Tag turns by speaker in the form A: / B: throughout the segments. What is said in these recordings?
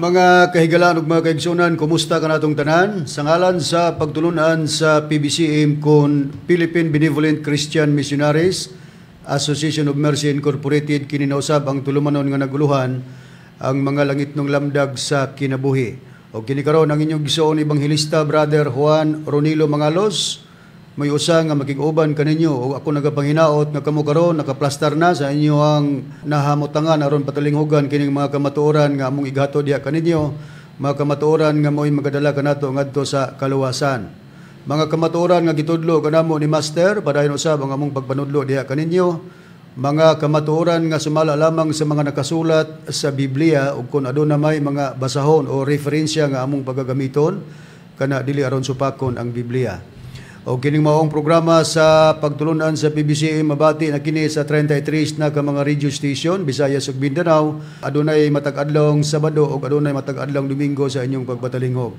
A: Mga kahigalaan ug mga kaigsunan, kumusta kanatong tanan? Sa ngalan sa pagtulunan sa PBCM kon Philippine Benevolent Christian Missionaries Association of Mercy Incorporated, kini na usab ang tulumanon nga naguluhan ang mga langitnong lamdag sa kinabuhi. O kini karon ang inyong igsoon ebanghelista, Brother Juan Ronilo Mangalos, may usa nga makig-uban kaninyo o ako nagapanghinaot nga kamo karon nakaplastar na sa inyo ang nahamutangan aron patalinghugan kining mga kamatuoran nga among ighatod diha kaninyo, mga kamatuoran nga mo'y magadala kanato ngadto sa kaluwasan. Mga kamatuoran nga gitudlo kanamo ni Master, padayon usab ang among pagpanudlo diha kaninyo. Mga kamatuoran nga sumala lamang sa mga nakasulat sa Biblia ug kung aduna may mga basahon o referensya nga among pagagamiton kana dili aron supakon ang Biblia. O kining maong programa sa pagtulunan sa PBCM mabati na kini sa 33 na ka mga radio station, Visayas ug Mindanao. Adunay matag adlawng Sabado ug adunay matag adlawng Domingo sa inyong pagpatalinghog.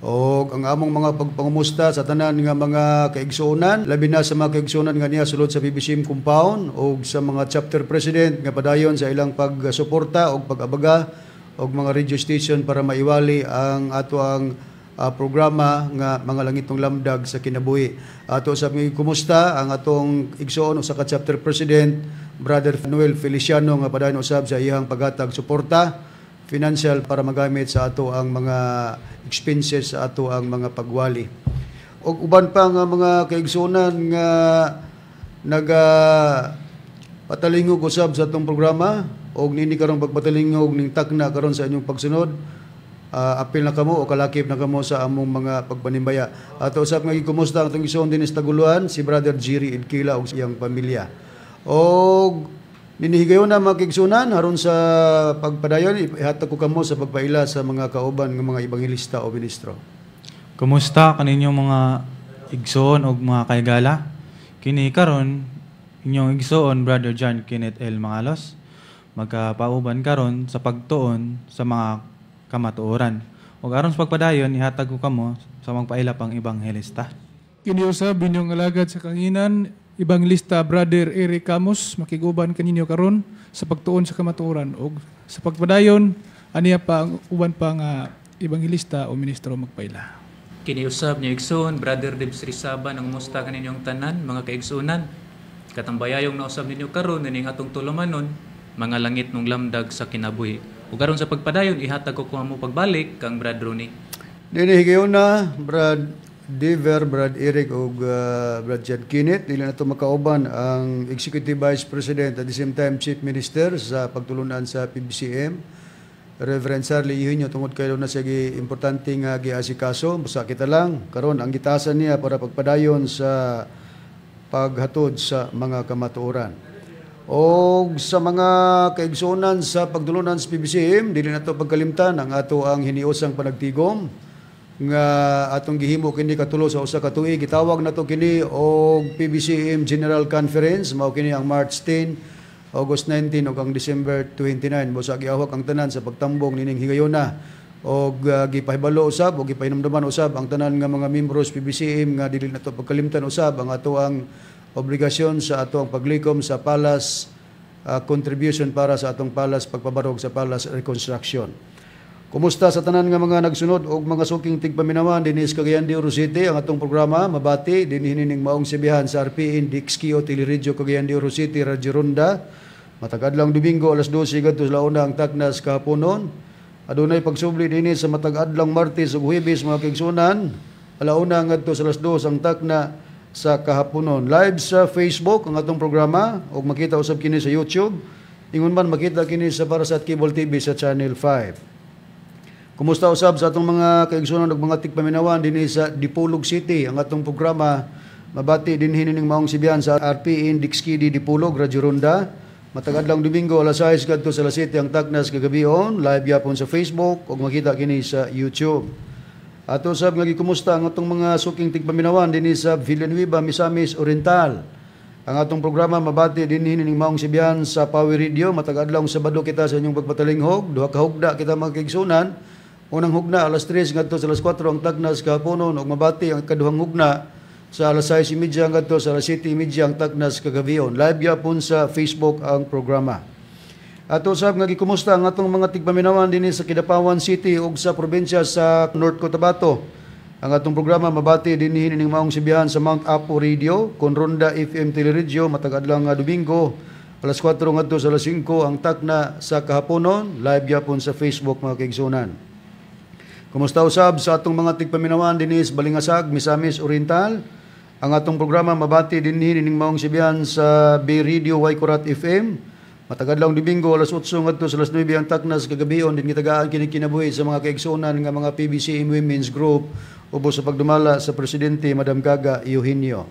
A: Og ang among mga pagpangumusta sa tanan nga mga kaigsuonan, labi na sa mga kaigsuonan nga niya sulod sa PBCM compound og sa mga chapter president nga padayon sa ilang pagsuporta og pag-abaga og mga radio station para maiwali ang ato ang programa nga mga langitong lamdag sa kinabuhi. Ato sa mga kumusta ang atong igsoon usa ka chapter president, Brother Noel Feliciano, nga padayon usab sa iyang paghatag suporta financial para magamit sa ato ang mga expenses sa ato ang mga pagwali. Og uban pa nga mga kaigsuonan nga naga patalingog usab sa atong programa og nini karong pagpatalingog ning takna karon sa inyong pagsunod, apil na kamo o kalakip na kamo sa among mga pagpanimbaya. Ato usab nga gikumusta ang atong igsoon dinhi sa Taguluan, si Brother Jerry Idkila ug iyang pamilya. Og ninihigayon na, mga kaigsunan, aron sa pagpadayon, ihatag ko kamo sa pagpaila sa mga kauban nga mga ebanghelista o ministro.
B: Kumusta kaninyo mga igsoon og mga kaigala? Kini karon inyong igsoon, Brother John Kenneth L. Mangalos. Magkapauban karon sa pagtuon sa mga kamatuoran. Ug aron sa pagpadayon, ihatag ko kamo sa magpaila pang ebanghelista.
C: Kini usab inyong alagad sa kanginan, Ebangelista Brother Eric Camus, makiguban kaninyo karon sa pagtuon sa kamatuoran ug sa pagpadayon aniya pa ang uban pa nga ebanghelista o ministro magpaila.
D: Kini usab niyo igsoon, Brother Debs Rizaba, nangumusta kaninyong tanan, mga kaigsuonan. Katambayayong nausab ninyo karon nining atong tulumanon, mga langit nung lamdag sa kinabuhi. Ug aron sa pagpadayon, ihatag ko mo pagbalik kang Brad Rooney.
A: Nini higayon na, Brad Diver, Brad Eric ug Brad Jad Kenneth, dili na to makauban ang Executive Vice President, at the same time Chief Minister sa pagtulunan sa PBCM, Reverend Sarli Eugenio, tungod kay na siya importante nga giasikaso. Basta kita lang karon ang gitasan niya para pagpadayon sa paghatod sa mga kamatuoran. Og sa mga kaigsuonan sa pagtulunan sa PBCM, dili na to pagkalimtan ang ato ang hiniusang panagtigom nga atong gihimo kini katulo sa usa ka tuig. Gitawag nato kini og PBCM General Conference. Mao kini ang March 10, August 19 ug ang December 29. Busa giawhag ang tanan sa pagtambong nining higayona og gipahibalo usab og gipahinumduman usab ang tanan nga mga membros PBCM nga dili nato pagkalimtan usab ang ato ang obligasyon sa ato ang paglikom sa Palace contribution para sa atong Palace pagpabarog sa Palace reconstruction. Kumusta sa tanan nga mga nagsunod og mga suking tigpaminawan dinhi sa Cagayan de Oro City. Ang atong programa mabati dinhi nining maong sibihan sa RPN DXKO Teleradyo Cagayan de Oro City, Radyo Ronda. Matag adlawng Domingo, alas 12 ngadto sa 1 ang taknas kahaponon. Adunay pagsubli dinhi sa matag adlawng Martes ug Huwebes, mga kaigsunan, 1:00 ngadto sa alas 2 ang takna sa kahaponon. Live sa Facebook ang atong programa ug makita usab kini sa YouTube. Ingon man makita kini sa Parasat Cable TV sa Channel 5. Kumusta usab sa atong mga kaigsunan ug mga tigpaminawan dinhi sa Dipolog City. Ang atong programa mabati dinhi nining maong sibihan sa RPN DXKD Dipolog, Radyo Ronda. Matag adlawng Domingo, alas 6 ngadto sa alas 7 ang taknas kagabion, live gyapon sa Facebook ug makita kini sa YouTube. Ato sab nga gikumusta ang atong mga suking tigpaminawan dinhi sa Villanueva, Misamis Oriental. Ang atong programa mabati dinhi nining maong sibihan sa Power Radio. Matag adlawng Sabado kita sa inyong pagpatalinghog, duha ka hugna kita, mga kaigsunan. Unang hugna, alas 3 ngadto sa alas 4 ang tagnas kahaponon ug mabati ang ikaduhang hugna sa alas 6:30 ngadto sa alas 7:30 ang tagnas kagabion. Live gyapon sa Facebook ang programa. Ato sab nga gikumusta ang atong mga tigpaminawan dinhi sa Kidapawan City ug sa probinsya sa North Cotabato. Ang atong programa mabati dinhi nining maong sibihan sa Mount Apo Radio, Konronda FM Teleradyo matag adlaw nga Domingo alas 4 ngadto sa alas 5 ang takna sa kahaponon, live gyapon sa Facebook, mga kaigsunan. Kumusta usab sa atong mga tigpaminawan dinhi sa Balingasag, Misamis Oriental. Ang atong programa mabati dinhi nining maong sibihan sa B Radio Waikurat FM. Matag adlaw Domingo alas 8 ngadto sa alas 9 ang takna sa kagabion din gitagaan kini kinabuhi sa mga kaigsunan nga mga PBCM Women's Group ubos sa pagdumala sa presidente Madam Gaga Eugenio.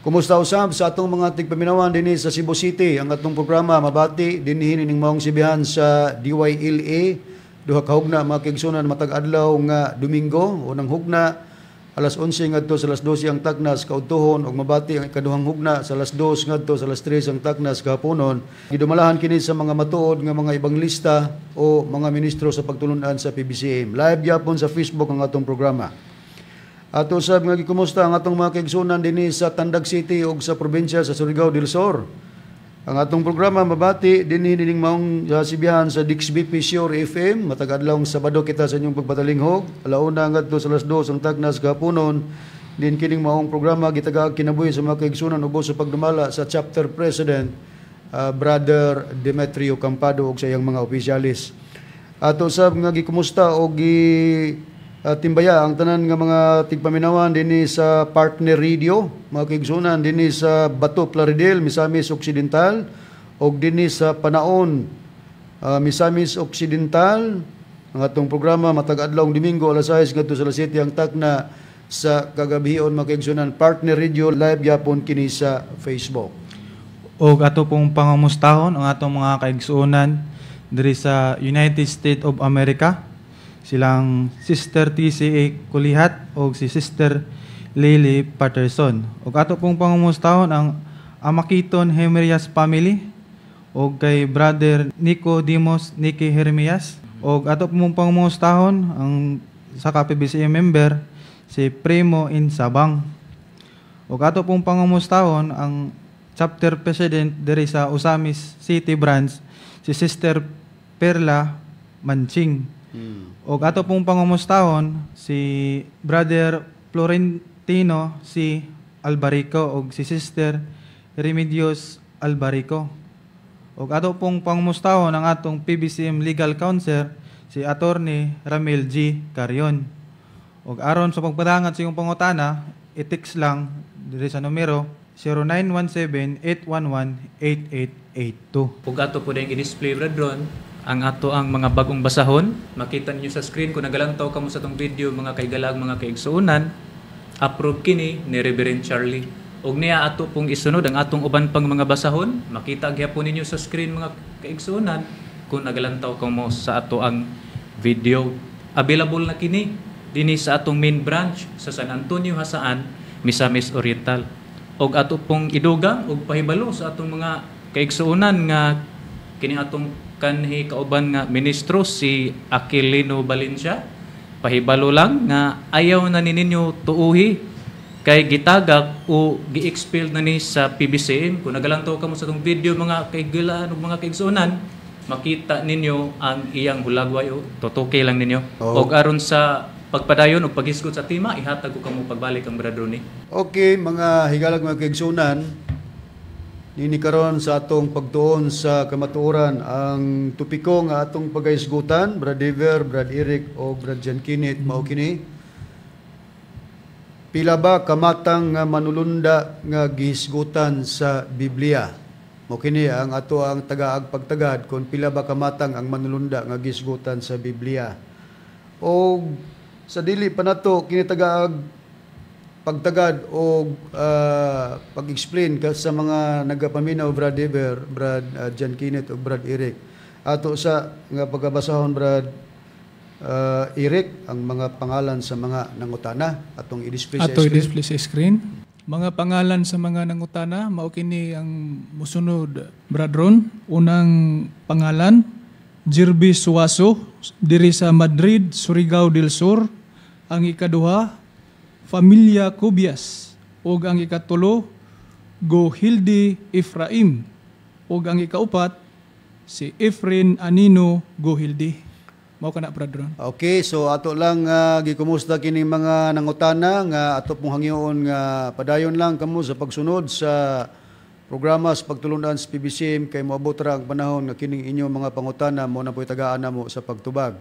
A: Kumusta usab sa atong mga tigpaminawan dinhi sa Cebu City? Ang atong programa mabati dinhi nining maong sibihan sa DYLA duha ka hugna, mga kaigsunan, matag adlaw nga Domingo. Unang hugna alas 11 ngadto sa alas 12 ang takna sa kaudtuhon ug mabati ang ikaduhang hugna sa alas 2 ngadto sa alas 3 ang takna sa kahaponon. Gidumalahan kini sa mga matuod nga mga ebanglista o mga ministro sa pagtulunan sa PBCM. Live gyapon sa Facebook ang atong programa. Ato sab nga gikumusta ang atong mga kaigsunan dinhi sa Tandag City ug sa probinsya sa Surigao del Sur. Ang atong programa mabati dinhi nining maong sibihan sa DXB Sure FM matag adlaw Sabado kita sa inyong pagpatalinghog alauna ngadto sa alas 2 ang takna sa kahaponon. Din kining maong programa gitagaag kinabuhi sa mga kaigsunan ubos sa pagdumala sa chapter president Brother Demetrio Campado ug sa iyang mga opisyalis. Ato sab nga gikumusta og gi timbaya ang tanan nga mga tigpaminawan dinhi sa Partner Radio, mga kaigsunan dinhi sa Bato Plaridel, Misamis Occidental, og dinhi sa Panaon, Misamis Occidental. Ang atong programa matag adlaw Domingo alas 6 ngadto sa alas 7 ang takna sa kagabion, mga kaigsunan. Partner Radio, live gyapon kini sa Facebook.
B: Og ato pong pangamustahon ang atong mga kaigsuonan diri sa United States of America. Silang Sister TCA Kulihat og si Sister Lily Patterson. Og ato pong pangumustahon ang Amakiton Hemerias family og kay Brother Nico Dimos Nicky Hermias. Og ato pong pangumustahon ang sa KPBCM member si Primo Insabang. Og ato pong pangumustahon ang chapter president diri sa Ozamis City Branch si Sister Perla Manching. Og ato pong pangumustahon si Brother Florentino si Albarico og si Sister Remedios Albarico. Og ato pong pangumustahon ang atong PBCM Legal Counsel si Attorney Ramil G. Carion. Og aron sa pagpadangat sa iyong pangutana, i-text lang diri sa numero 0917-811-8882.
D: Ug ato po din i-display, Brad Ron, ang ato ang mga bagong basahon. Makita ninyo sa screen kung nagalantaw kamo sa atong video, mga kaigalag, mga kaigsuonan. Approve kini ni Reverend Charlie. Ug niya ato pong isunod ang atong uban pang mga basahon. Makita gyapon ninyo sa screen, mga kaigsuonan, kung nagalantaw kamo sa ato ang video. Available na kini dinhi sa atong main branch sa San Antonio, Jasaan, Misamis Oriental. Og ato pong idugang og pahibalo sa atong mga kaigsuonan nga kini atong kanhi kauban nga ministro si Aquilino Valencia. Pahibalo lang nga ayaw na ni ninyo tuuhi kay gitagak o gi-expel na ni sa PBCM. Kung nagalantaw kamo sa atong video, mga kaigilaan ug mga kaigsuonan, makita ninyo ang iyang hulagway o tutuki lang ninyo.
A: Oo.
D: Og aron sa pagpadayon ug paghisgot sa tema, ihatag ko kamo pagbalik ang Brad Ronnie.
A: Okay, mga higalag, mga kaigsunan, nini karon sa atong pagtuon sa kamatuoran ang topiko nga atong pagahisgutan, Brad Dever, Brad Eric o Brad Jan Kenneth, mao kini: Pila ba kamatang nga manulunda nga gihisgutan sa Biblia? Mao kini ang ato ang tagaag pagtagad kung pila ba kamatang ang manulunda nga gihisgutan sa Biblia. O sa dili pa nato kini tagaag pagtagad o pag-explain ka sa mga nagapaminaw, Brad Eber, Brad John Kenneth o Brad Eric. Ato sa nga pagkabasahon, Brad Eric, ang mga pangalan sa mga nangutana atong i-display sa
C: Ato
A: screen.
C: I-display sa screen. Mga pangalan sa mga nangutana, mao kini ang musunod, Brad Ron. Unang pangalan, Jirby Suazo, diri sa Madrid, Surigao del Sur. Ang ikaduha, Familia Cubias. Ug ang ikatulo, Gohildi Efraim. Ug ang ikaupat, si Efren Anino Gohildi. Mao kana, Brad Ron.
A: Okay, so ato lang gikumusta kining mga nangutana nga ato pong hangyoon nga padayon lang kamo sa pagsunod sa programa sa pagtulunan sa PBCM kay moabot ra ang panahon nga kining inyong mga pangutana mo na po'y tagaan namo sa pagtubag.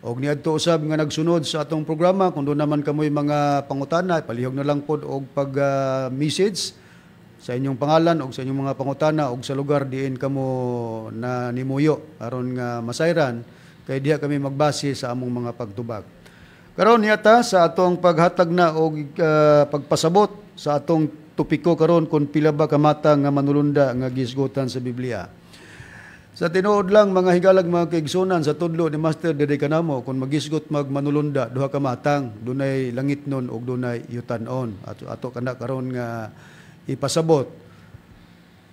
A: Og niadto usab nga nagsunod sa atong programa, kung doon naman kamoy mga pangutana, palihog na lang pod og pag message sa inyong pangalan og sa inyong mga pangutana og sa lugar diin kamo na nimuyo aron nga masayran kay diha kami magbase sa among mga pagtubag. Karon yata sa atong paghatag na og pagpasabot sa atong topiko karon, kung pila ba kamata nga manulunda nga gisgutan sa Biblia. Sa tinuod lang, mga higalag, mga kaigsunan, sa tudlo ni Master diri kanamo, kung magisgot mag manulunda, duha ka matang, dunay langitnon ug dunay yutanon. Ato ato kana karon nga ipasabot.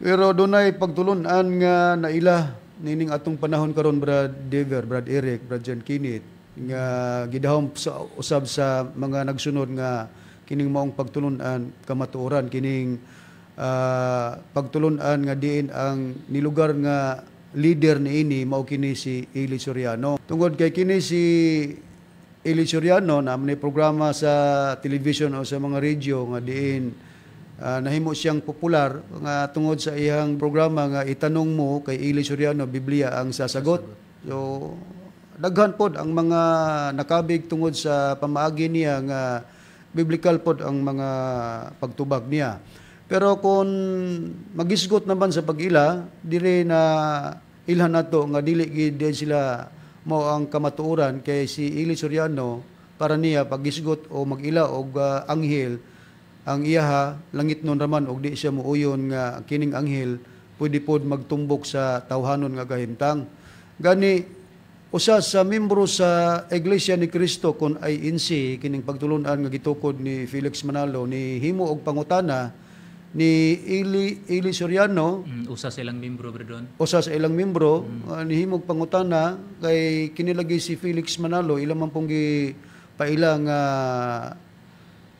A: Pero dunay pagtulunan nga naila nining atong panahon karon, Brad Dever, Brad Eric, Brad John Kinit, nga gidahom sa usab sa mga nagsunod nga kining maong pagtulunan kamatuoran, kining pagtulunan nga diin ang nilugar nga leader niini mao kini si Eli Soriano. Tungod kay kini si Eli Soriano na may programa sa television o sa mga radio nga diin nahimo siyang popular nga tungod sa iyang programa nga "Itanong Mo kay Eli Soriano, Biblia ang Sasagot." So daghan pod ang mga nakabig tungod sa pamaagi niya nga biblical pod ang mga pagtubag niya. Pero kung magisgot naman sa pag-ila, diri na ilhan nato nga dili gid sila mao ang kamatuoran kay si Eli Soriano, para niya, paggisgot o mag-ila og anghel, ang iyaha langit nun raman og di siya muuyon nga kining anghel pwede pod magtumbok sa tawhanon nga kahimtang. Gani usa sa membro sa Iglesia ni Cristo kon INC, kining pagtulunan nga gitukod ni Felix Manalo, ni himo og pangutana ni Eli Soriano.
D: Usa sa ilang membro, Brad.
A: Usa sa ilang membro, nihimog pangutana kay kinilagi si Felix Manalo, ilang man pong gi paila nga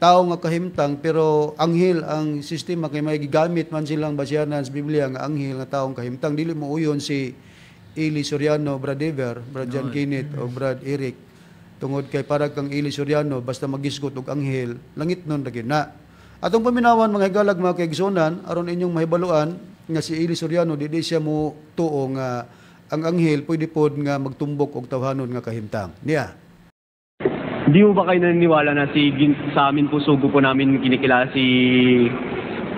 A: tao nga kahimtang, pero anghel ang sistema kay may gigamit man silang basehanan sa Biblia nga anghel nga taong kahimtang. Dili mo uyon si Eli Soriano, Brad Ever, Brad John Kenneth o Brad Eric, tungod kay para kang Eli Soriano, basta magisgot og anghel, langit nun ra gyud na. Atong paminawan, mga higalag, mga kaigsunan, aron inyong mahibaluan nga si Eli Soriano di siya mo tuo nga ang anghel pwede pod nga magtumbok og tawhanon nga kahimtang niya.
E: Hindi mo ba kayo naniniwala na sa amin po, sugo po namin kinikilala si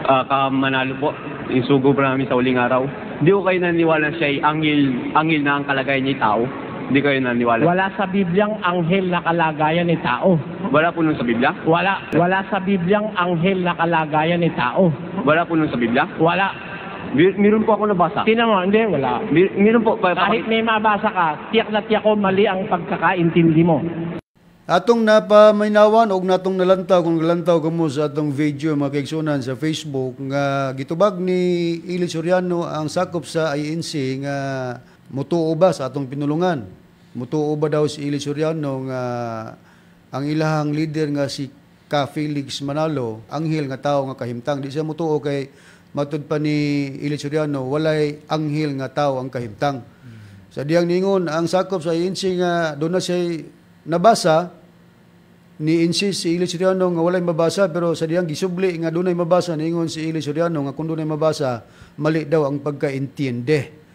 E: Kamanalo po, yung sugo po namin sa huling araw? Hindi ko kayo naniniwala na siya ay anghel, anghel na ang kalagayan niya ay tao? Hindi kayo naniniwala?
F: Wala sa Bibliang anghel na kalagayan ni tao.
E: Wala po nun sa Biblia?
F: Wala. Wala sa Bibliang anghel na kalagayan ni tao.
E: Wala po nun sa Biblia?
F: Wala.
E: Meron po ako nabasa.
F: Tingnan mo, hindi, wala.
E: Meron po.
F: Kahit may mabasa ka, tiyak na tiyak ko mali ang pagkakaintindi mo.
A: Atong napaminawan og natong nalantaw, kung nalantaw kamo sa atong video, mga kaigsunan, sa Facebook nga gitubag ni Eli Soriano ang sakop sa INC nga mutuo ba sa atong pinulungan. Mutuo ba daw si Eli Soriano nga ang ilahang leader nga si Ka Felix Manalo anghel nga tao nga kahimtang? Di siya mutuo kay matud pa ni Eli Soriano, walay anghel nga tao ang kahimtang. Sa diyang ningon ang sakop sa INC nga doon na siya nabasa, ni insist si Eli Soriano nga walay mabasa, pero sa diyang gisubli nga dunay mabasa, niingon si Eli Soriano nga kung dunay mabasa, mali daw ang pagkaintindi.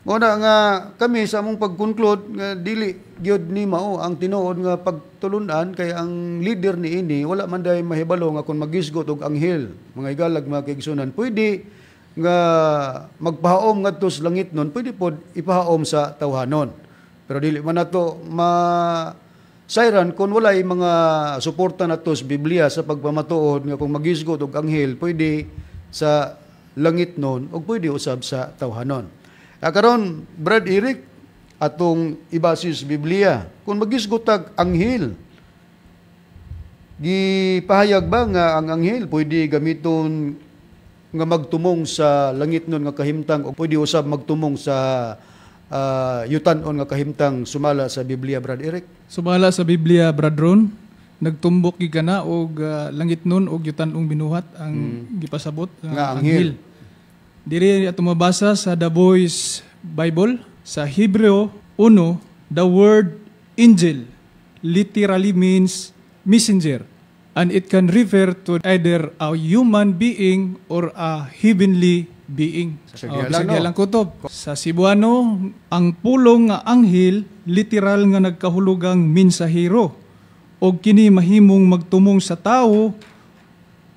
A: Mao na nga kami sa among pag-conclude nga dili gyud ni mao ang tinuod nga pagtulunan kay ang leader niini wala man day mahibalo nga kung magisgot og anghel, mga higalag, mga kaigsunan, pwede nga magpahaom ngadto sa langit nun, pwede pod ipahaom sa tawhanon. Pero dili man nato ma sayran kung walay mga suporta nato sa Biblia sa pagpamatuod nga kung magisgot og anghel, pwede sa langit nun o pwede usab sa tawhanon. Karon, Brad Eric, atong ibase sa Biblia, kung magisgot tag anghel, gipahayag ba nga ang anghel pwede gamiton nga magtumong sa langit nun nga kahimtang o pwede usab magtumong sa yutanon nga kahimtang sumala sa Biblia, Brad Eric?
C: Sumala sa Biblia, Brad Ron, nagtumbok gid kana og langit nun og yutanong binuhat ang gipasabot
A: nga anghel.
C: Diri ato mabasa sa The Voice Bible sa Hebreo 1, the word angel literally means messenger, and it can refer to either a human being or a heavenly being.
A: Sa
C: Oh,
A: diya
C: bisag
A: lang,
C: diya
A: no?
C: lang kutob. Sa Cebuano, ang pulong nga anghel literal nga nagkahulugang mensahero og kini mahimong magtumong sa tawo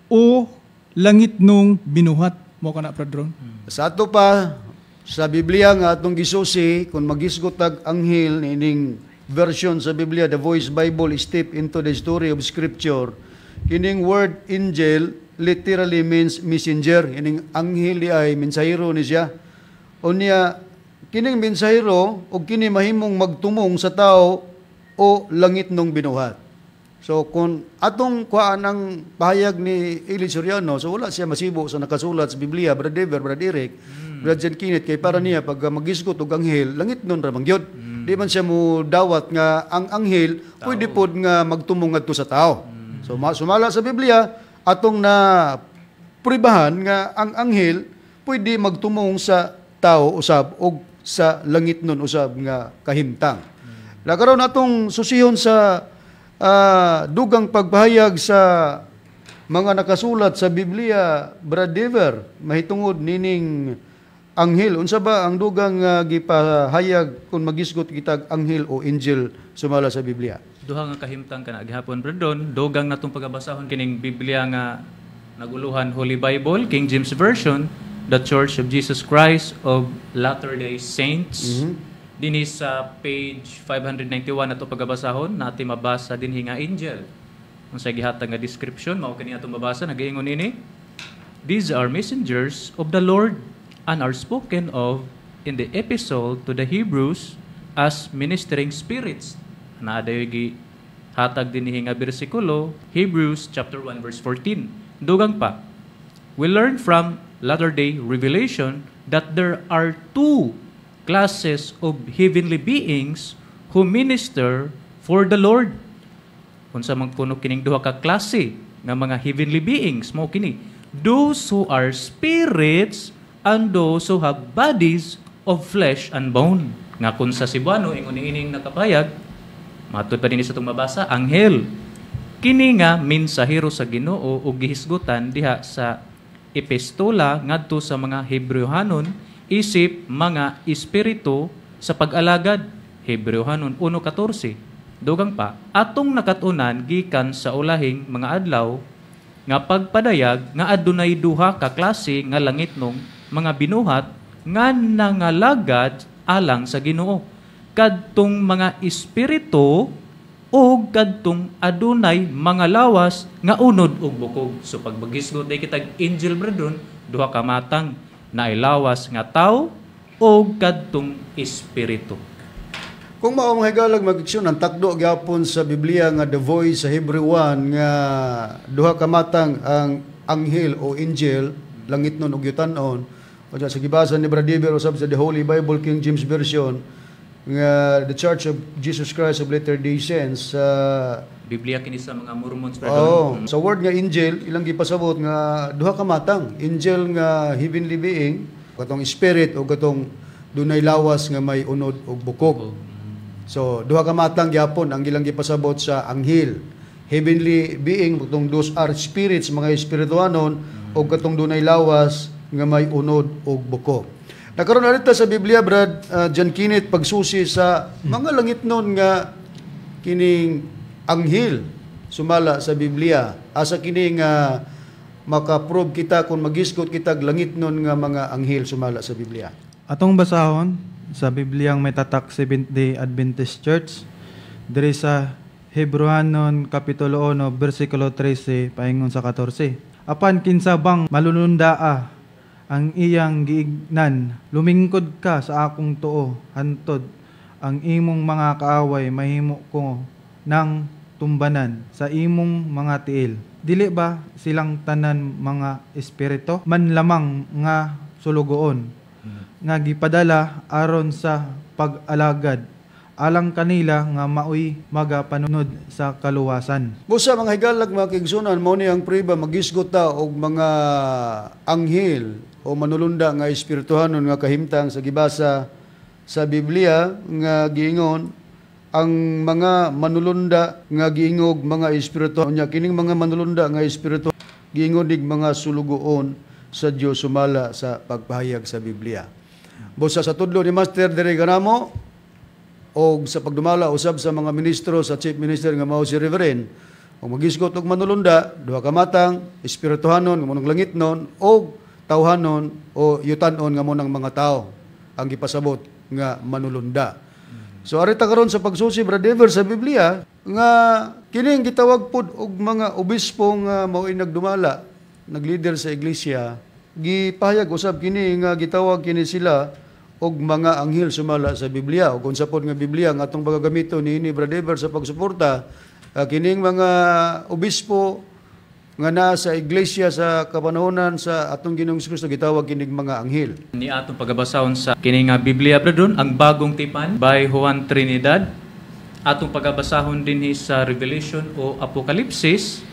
C: o langitnong binuhat. Mao kana, Brad Ron.
A: Sa ato pa, sa Biblia nga atong gisusi, kung magisgot tag anghel ining version sa Biblia, The Voice Bible, Step into the Story of Scripture, kining word angel literally means messenger. Kining anghel di ay mensahero ni siya. Unya, kining mensahero og kini mahimong magtumong sa tao o langitnong binuhat. So kung atong kuhaan ang pahayag ni Eli Soriano, so wala siya masibo sa nakasulat sa Biblia, Brad Dever, Brad Eric, Brad John Kenneth, kay para niya pag magisgot og anghel, langitnon ra man gyud. Di man siya mo dawat nga ang anghel pwede pod nga magtumong ngadto sa tao. So sumala sa Biblia, atong na pribahan nga ang anghel pwede magtumong sa tao usab og sa langitnon usab nga kahimtang. Lakaron atong susihon sa dugang pagpahayag sa mga nakasulat sa Biblia, Brad Dever, mahitungod nining anghel. Unsa ba ang dugang gipahayag kung magisgot kitag anghel o angel sumala sa Biblia?
D: Duha nga kahimtang kana gihapon, Brad Ron. Dugang natong pagabasahon kining Biblia nga naguluhan Holy Bible, King James Version, The Church of Jesus Christ of Latter-day Saints. Dinhi sa page 591 nato pagabasahon, natin mabasa dinhi nga angel. Unsay gihatag nga description mao kini atong mabasa, nagaingon ini: "These are messengers of the Lord and are spoken of in the epistle to the Hebrews as ministering spirits." Naa dayoy gihatag dinhi nga bersikulo, Hebrews chapter 1 verse 14. Dugang pa, "We learn from latter-day revelation that there are two classes of heavenly beings who minister for the Lord." Unsa man kuno kining duha ka klase nga mga heavenly beings? Mao kini: those who are spirits and those who have bodies of flesh and bone. Nga kun sa Cebuano, ingon niining nakapayag, matud pa dinhi sa atong mabasa, anghel. Kini nga mensahero sa Ginoo ug gihisgutan diha sa epistola ngadto sa mga Hebreohanon isip mga espiritu sa pag-alagad, Hebreohanon 1:14. Dugang pa, atong nakat-unan gikan sa ulahing mga adlaw nga pagpadayag nga adunay duha ka klase nga langitnong mga binuhat nga nangalagad alang sa Ginoo, kadtong mga espiritu o kadtong adunay mga lawas nga unod og bukog. So pag magisgot day kitag angel, Brad Ron, duha ka matang, naay lawas nga tao o kadtong espiritu.
A: Kung mao, mga higalag mag-igsoon, ang takdo gyapon sa Biblia nga The Voice sa Hebrew 1 nga duha ka matang ang anghel o angel, langitnon ug yutanon. O sa gibasa ni Brad Dever usab sa The Holy Bible, King James Version nga The Church of Jesus Christ of Latter-day Saints sa
D: Biblia kini sa mga Mormons, Brad
A: Oh,
D: Ron.
A: sa word nga angel, ilang gipasabot nga duha ka matang, angel nga heavenly being, katong spirit o katong dunay lawas nga may unod og bukog. So, duha ka matang gyapon ang ilang gipasabot sa anghel. Heavenly being, katong those are spirits, mga espirituanon, o katong dunay lawas nga may unod og bukog. Nakaroon na rito sa Biblia, Brad John Kenneth, pagsusi sa mga langitnon nga kining anghel sumala sa Biblia. Asa kini nga makaprove kita kung magisgot kita langitnon nga mga anghel sumala sa Biblia?
B: Atong basahon sa Bibliang may tatak Seventh-day Adventist Church diri sa Hebreohanon kapitulo 1 bersikulo 13 paingon sa 14. Apan kinsa bang malulundaa ang iyang giignan, lumingkod ka sa akong tuo hantod ang imong mga kaaway mahimo ko ng tumbanan sa imong mga tiil. Dili ba silang tanan mga espiritu man lamang nga sulugoon nga gipadala aron sa pag-alagad alang kanila nga maoy magapanunod sa kaluwasan?
A: Busa, mga higalag mga kaigsunan, mao ni ang priba magisgot ta og mga anghel o manulunda nga espirituhanon nga kahimtang sa gibasa. sa Biblia nga giingon ang mga manulunda nga giingog mga espiritu nya kining mga manulunda nga espiritu giingon dig mga sulugoon sa Dios sumala sa pagpahayag sa Biblia. Busa sa tudlo ni Master diri kanamo og sa pagdumala usab sa mga ministro sa chief minister nga mao si Reverend og magisgot og manulunda duha ka matang espirituhanon nga munang langitnon og tawhanon o yutanon nga munang mga tao ang gipasabot nga manulunda. So arita karon sa pagsusi, Brother Dever, sa Biblia nga kining gitawag pod og mga obispo nga mao'y nagdumala, naglider sa iglesia, gipahayag usab kini nga gitawag kini sila og mga anghel sumala sa Biblia. Ug unsa pod nga Biblia nga atong pagagamito niini, Brother Dever, sa pagsuporta, kining mga obispo nga naa sa iglesia sa kapanahonan sa atong Ginoong Kristo gitawag kining mga anghel.
D: Ni atong pagabasahon sa kini nga Biblia, Brother, ang Bagong Tipan by Juan Trinidad. Atong pagabasahon dinhi sa Revelation o Apokalipsis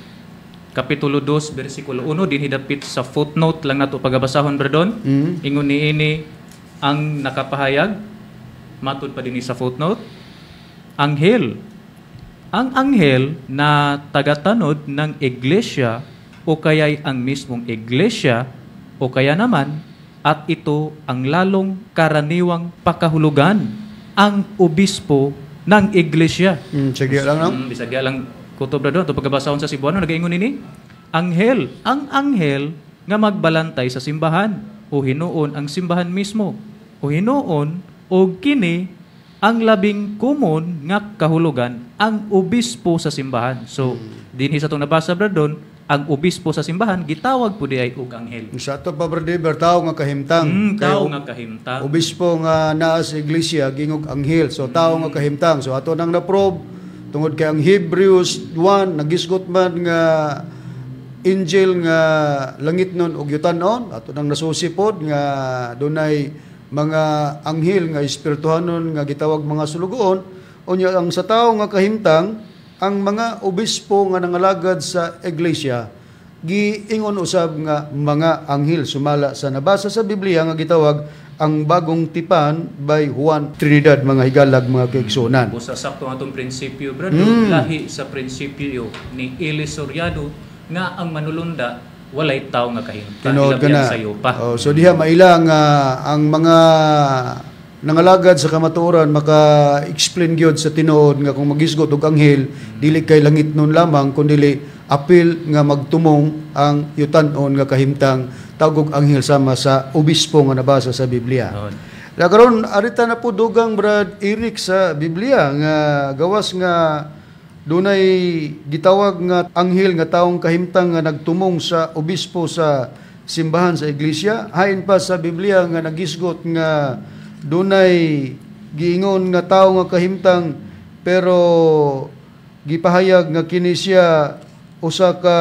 D: kapitulo 2 bersikulo 1, dinhi dapit sa footnote lang nato pagabasahon, Brother. Ingon niini ang nakapahayag matud pa dinhi sa footnote, anghel. Ang anghel na tagatanod ng iglesia o kaya'y ang mismong iglesia o kaya naman at ito ang lalong karaniwang pakahulugan, ang obispo ng iglesia.
A: Sige lang, no?
D: Bisag lang kutob, Brother, ato pagkabasahon sa Cebuano, nagaingon nini, anghel, ang anghel nga magbalantay sa simbahan o hinuon ang simbahan mismo o hinuon o kini ang labing common nga kahulugan, ang obispo sa simbahan. So, dinhi sa itong nabasa, Brother, ang obispo sa simbahan gitawag po di ay og anghel.
A: Sa ato pa, Brother Dever, tao nga kahimtang.
D: Tao nga kahimtang.
A: Obispo nga naa sa iglesia gingog anghel. So tao nga kahimtang. So ato nang na-probe tungod kay ang Hebrews 1 nagisgot man nga angel nga langitnon ug yutanon, ato nang nasusipod nga dunay mga anghel nga espirituhanon nga gitawag mga sulugoon. Unya ang sa tao nga kahimtang, ang mga obispo nga nangalagad sa iglesia giingon usab nga mga anghel sumala sa nabasa sa Biblia nga gitawag ang Bagong Tipan by Juan Trinidad, mga higalag, mga kaigsuonan.
D: Busa sakto ang atong prinsipyo, brother, lahi sa prinsipyo ni Eli Soriano nga ang manulunda walay tao nga kahimtang.
A: Tinuod ka na.
D: Sa yupa.
A: Oh, so diha maila nga ang mga nangalagad sa kamatuoran maka-explain gyud sa tinuod nga kung magisgot og anghel dili kay langit nun lamang kundi apil nga magtumong ang yutanon nga kahimtang tawag og anghel sama sa obispo nga nabasa sa Biblia. Na karon arita na po dugang, Brad Eric, sa Biblia nga gawas nga dunay gitawag nga anghel nga taong kahimtang nga nagtumong sa obispo sa simbahan sa iglesia, hain pa sa Biblia nga nagisgot nga dunay giingon nga tao nga kahimtang pero gipahayag nga kini siya usa ka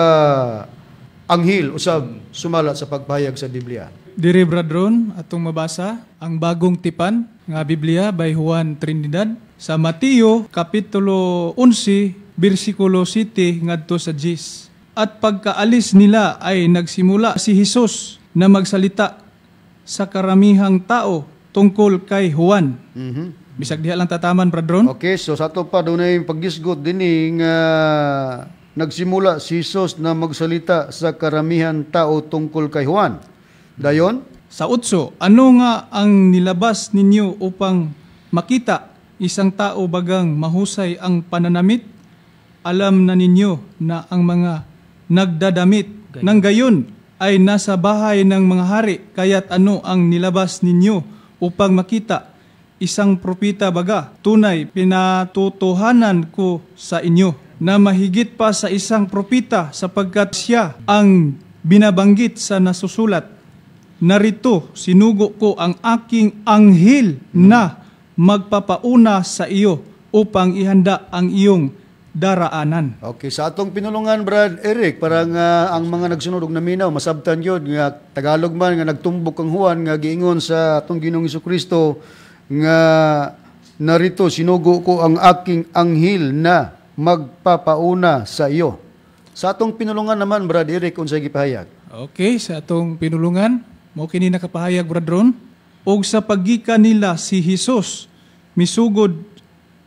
A: anghel usab sumala sa pagpahayag sa Biblia.
C: Diri, Bradron, atong mabasa ang Bagong Tipan nga Biblia by Juan Trinidad sa Mateo kapitulo 11 bersikulo 7 ngadto sa 10. At pagkaalis nila ay nagsimula si Jesus na magsalita sa karamihang tao tungkol kay Juan. Bisag diha lang tataman, Bradron.
A: Okay, so sa ato pa dunay paggisgot dinhi nga nagsimula si Jesus na magsalita sa karamihan tao tungkol kay Juan. Dayon?
C: Sa 8, ano nga ang nilabas ninyo upang makita? Isang tao bagang mahusay ang pananamit? Alam na ninyo na ang mga nagdadamit ng gayon ay nasa bahay ng mga hari. Kaya't ano ang nilabas ninyo upang makita? Isang propeta baga? Tunay, pinatutuhanan ko sa inyo na mahigit pa sa isang propeta, sapagkat siya ang binabanggit sa nasusulat. Narito, sinugo ko ang aking anghel na magpapauna sa iyo upang ihanda ang iyong daraanan.
A: Okay, sa atong pinulungan, Brad Eric, parang ang mga nagsunod og naminaw masabtan gyud nga Tagalog man nga nagtumbok ang Juan nga giingon sa atong Ginoong Hesukristo nga narito sinugo ko ang aking anghel na magpapauna sa iyo. Sa atong pinulungan naman, Brad Eric, unsay gipahayag?
C: Okay, sa atong pinulungan, mao kini nakapahayag, Brad Ron. Og sa paggikan nila, si Hesus misugod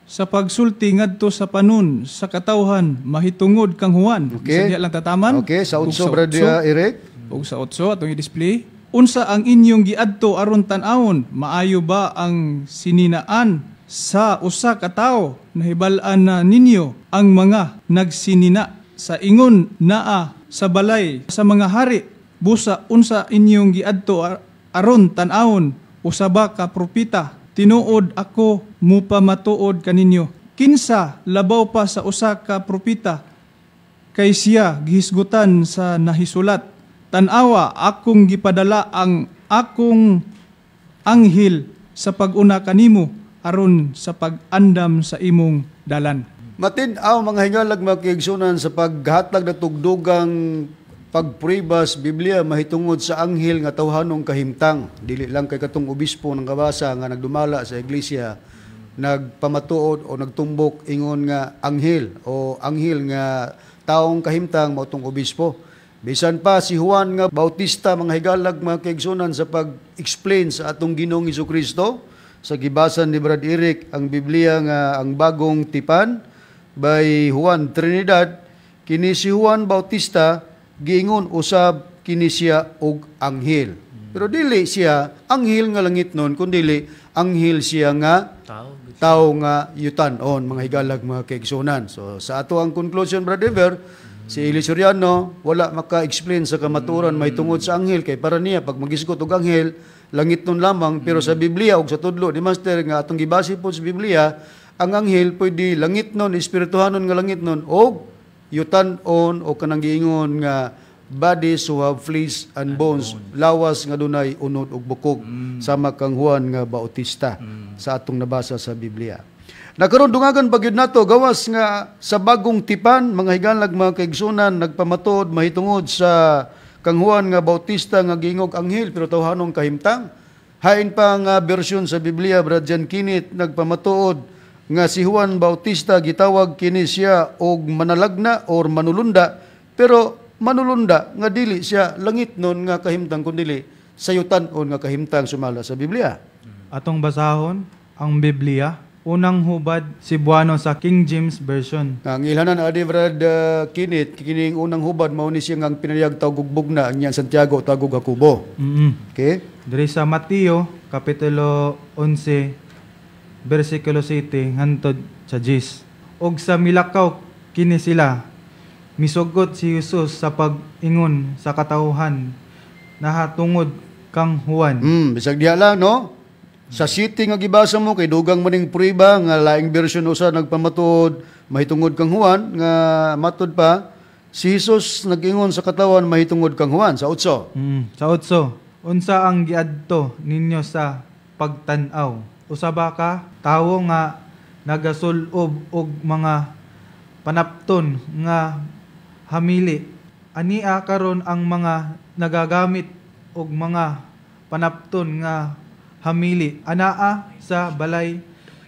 C: sa pagsulti ngadto sa panon sa katawhan mahitungod kang Juan.
A: Okay.
C: Bisan diha lang tataman.
A: Okay, sa
C: Ug
A: utso, Brad Eric.
C: Ug sa otso atong i-display. Unsa ang inyong giadto aron tan-awon? Maayo ba ang sininaan sa usa ka tawo? Nahibal-an na ninyo ang mga nagsinina sa ingon naa sa balay sa mga hari. Busa unsa inyong giadto aron tan-awon? Usa ba ka propeta? Tinuod ako mupamatuod kaninyo, kinsa labaw pa sa usa ka propeta, kay siya gihisgutan sa nahisulat: "Tan-awa, akong gipadala ang akong anghel sa pag-una kanimo aron sa pag-andam sa imong dalan."
A: Matin-aw, mga hingalag, mga kaigsunan, sa paghatag na tugdugang pagpribas Biblia mahitungod sa anghel nga tawhanong kahimtang. Dili lang kay katong obispo ng kabasa nga nagdumala sa iglesia nagpamatuod o nagtumbok ingon nga anghel o anghel nga taong kahimtang mao tong obispo. Bisan pa si Juan nga Bautista, mga higalag, mga kaigsunan, sa pag-explain sa atong Ginoong Kristo, sa gibasan ni Brad Eric ang Biblia nga ang Bagong Tipan by Juan Trinidad, kini si Juan Bautista giingon usab kini siya og anghel. Pero dili siya anghel nga langit nun, kundili anghel siya nga
D: Tao.
A: Tao nga yutan-on, mga higalag, mga kaigsunan. So sa ato ang conclusion, Brother Ever, si Eli Soriano wala maka-explain sa kamatuoran may tungod sa anghel, kay para niya pag magisgot og anghel, langit nun lamang, pero sa Biblia ug sa tudlo ni Master nga atong gibase po sa Biblia, ang anghel pwede langit nun, espirituhanon nga langit nun, og yutan-on o kanang giingon nga bodies who have flesh and bones, lawas nga dunay unod ug bukog, sama kang Juan nga Bautista sa atong nabasa sa Biblia. Nakaron dungagan pa gyud nato, gawas nga sa Bagong Tipan, mga higalag, mga kaigsunan, nagpamatuod mahitungod sa kang Juan nga Bautista nga giingog anghel pero tawhanong kahimtang. Hain pa nga bersyon sa Biblia, Brad Jan Kinit, nagpamatuod nga si Juan Bautista gitawag kini siya og manalagna or manulunda, pero manulunda nga dili siya langit nun nga kahimtang kundili sayutan-on nga kahimtang sumala sa Biblia.
B: Atong basahon ang Biblia. Unang Hubad, Cebuano sa King James Version.
A: Ang ilhanan adi, Brad Kinit, kining Unang Hubad mao ni siya nga ang pinayag tawgog bugna, ang Santiago tawgog Jacobo. Okay?
B: Diri sa Mateo kapitulo 11 bersikulo 7 hantod sa 10. Og sa milakaw kini sila, misugot si Jesus sa pag-ingon sa katawhan nahatungod kang Juan.
A: Bisag diha lang, no? Sa 7 nga gibasa mo kay dugang maning prueba nga laing bersyon usa nagpamatuod mahitungod kang Juan, nga matud pa si Jesus nag-ingon sa katawan mahitungod kang Juan sa 8.
B: Sa 8, unsa ang giadto ninyo sa pagtan-aw? Usa ba ka tawo nga nagasul-ob og mga panapton nga hamili? Ania karon ang mga nagagamit og mga panapton nga hamili anaa sa balay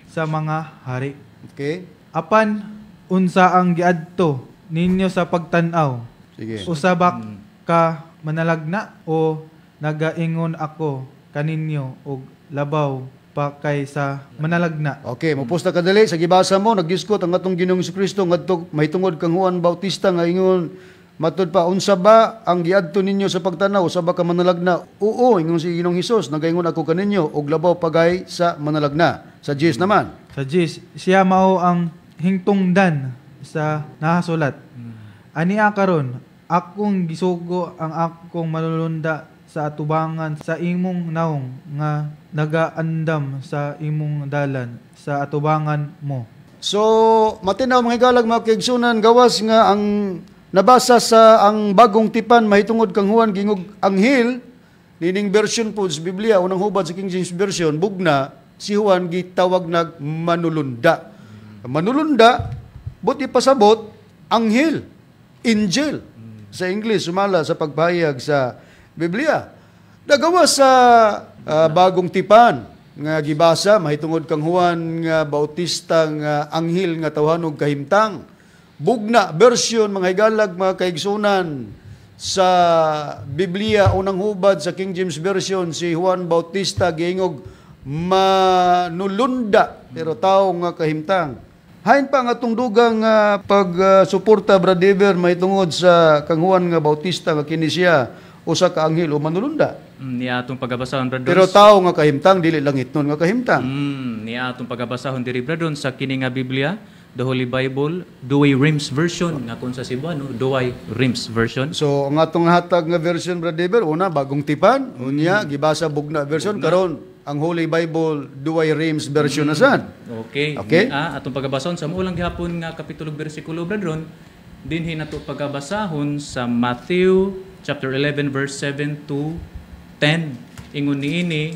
B: sa mga hari.
A: Okay?
B: Apan unsa ang giadto ninyo sa pagtan-aw?
A: Sige.
B: Usa ba ka manalagna? O nagaingon ako kaninyo og labaw pa kaysa manalagna.
A: Okay, mopusta kadali sa gibasa mo, nagdiskot ang atong Ginoong Kristo ngadto mahitungod kang Juan Bautista nga ingon matud pa, "Unsa ba ang giadto ninyo sa pagtanaw? Usa ba ka manalagna?" "Oo," ingon si Ginoong Hesus, "nagaingon ako kaninyo og labaw pagay sa manalagna." Sa 10 naman.
B: Sa 10, siya mao ang hingtungdan sa nahasulat: "Ania karon akong gisugo ang akong manulunda sa atubangan sa imong nawong nga nagaandam sa imong dalan sa atubangan mo."
A: So, matinaw, mga higalag, mga kaigsunan, gawas nga ang nabasa sa ang Bagong Tipan mahitungod kang Juan gingog anghel, nining version po sa Biblia, Unang Hubad sa King James Version, bugna si Juan gitawag nag manulunda. Manulunda, but ipasabot, anghel, angel sa English sumala sa pagpahayag sa Biblia. Nagawa sa Bagong Tipan nga gibasa mahitungod kang Juan nga Bautista nga anghel nga tawhanog kahimtang. Bugna version, mga higalag, mga kaigsunan, Sa Biblia, unang hubad sa King James Version, si Juan Bautista giingog manulunda, pero tao nga kahimtang. Hain pa ang atong dugang pag-suporta, Brad Dever, mahitungod sa kang Juan nga Bautista nga kini siya usa ka anghel o manulunda.
D: Niya atong pagabasahon, Brad Don.
A: Pero tao nga kahimtang, dili langitnon nga kahimtang.
D: Niya atong pagabasahon diri, Brad Don, sa kini nga Biblia, The Holy Bible, Douay Rheims version nga kun sa Cebuano, Douay Rheims version.
A: So ang atong hatag nga version, Brad Dever, una Bagong Tipan, unya gibasa Bugna version, karon ang Holy Bible Douay Rheims version na sad.
D: Okay.
A: Okay.
D: Niya atong pagabasahon sa mao lang gihapon nga kapitulo ug bersikulo, Brad Ron, dinhi nato pagabasahon sa Matthew chapter 11 verse 7 to 10. Ingon niini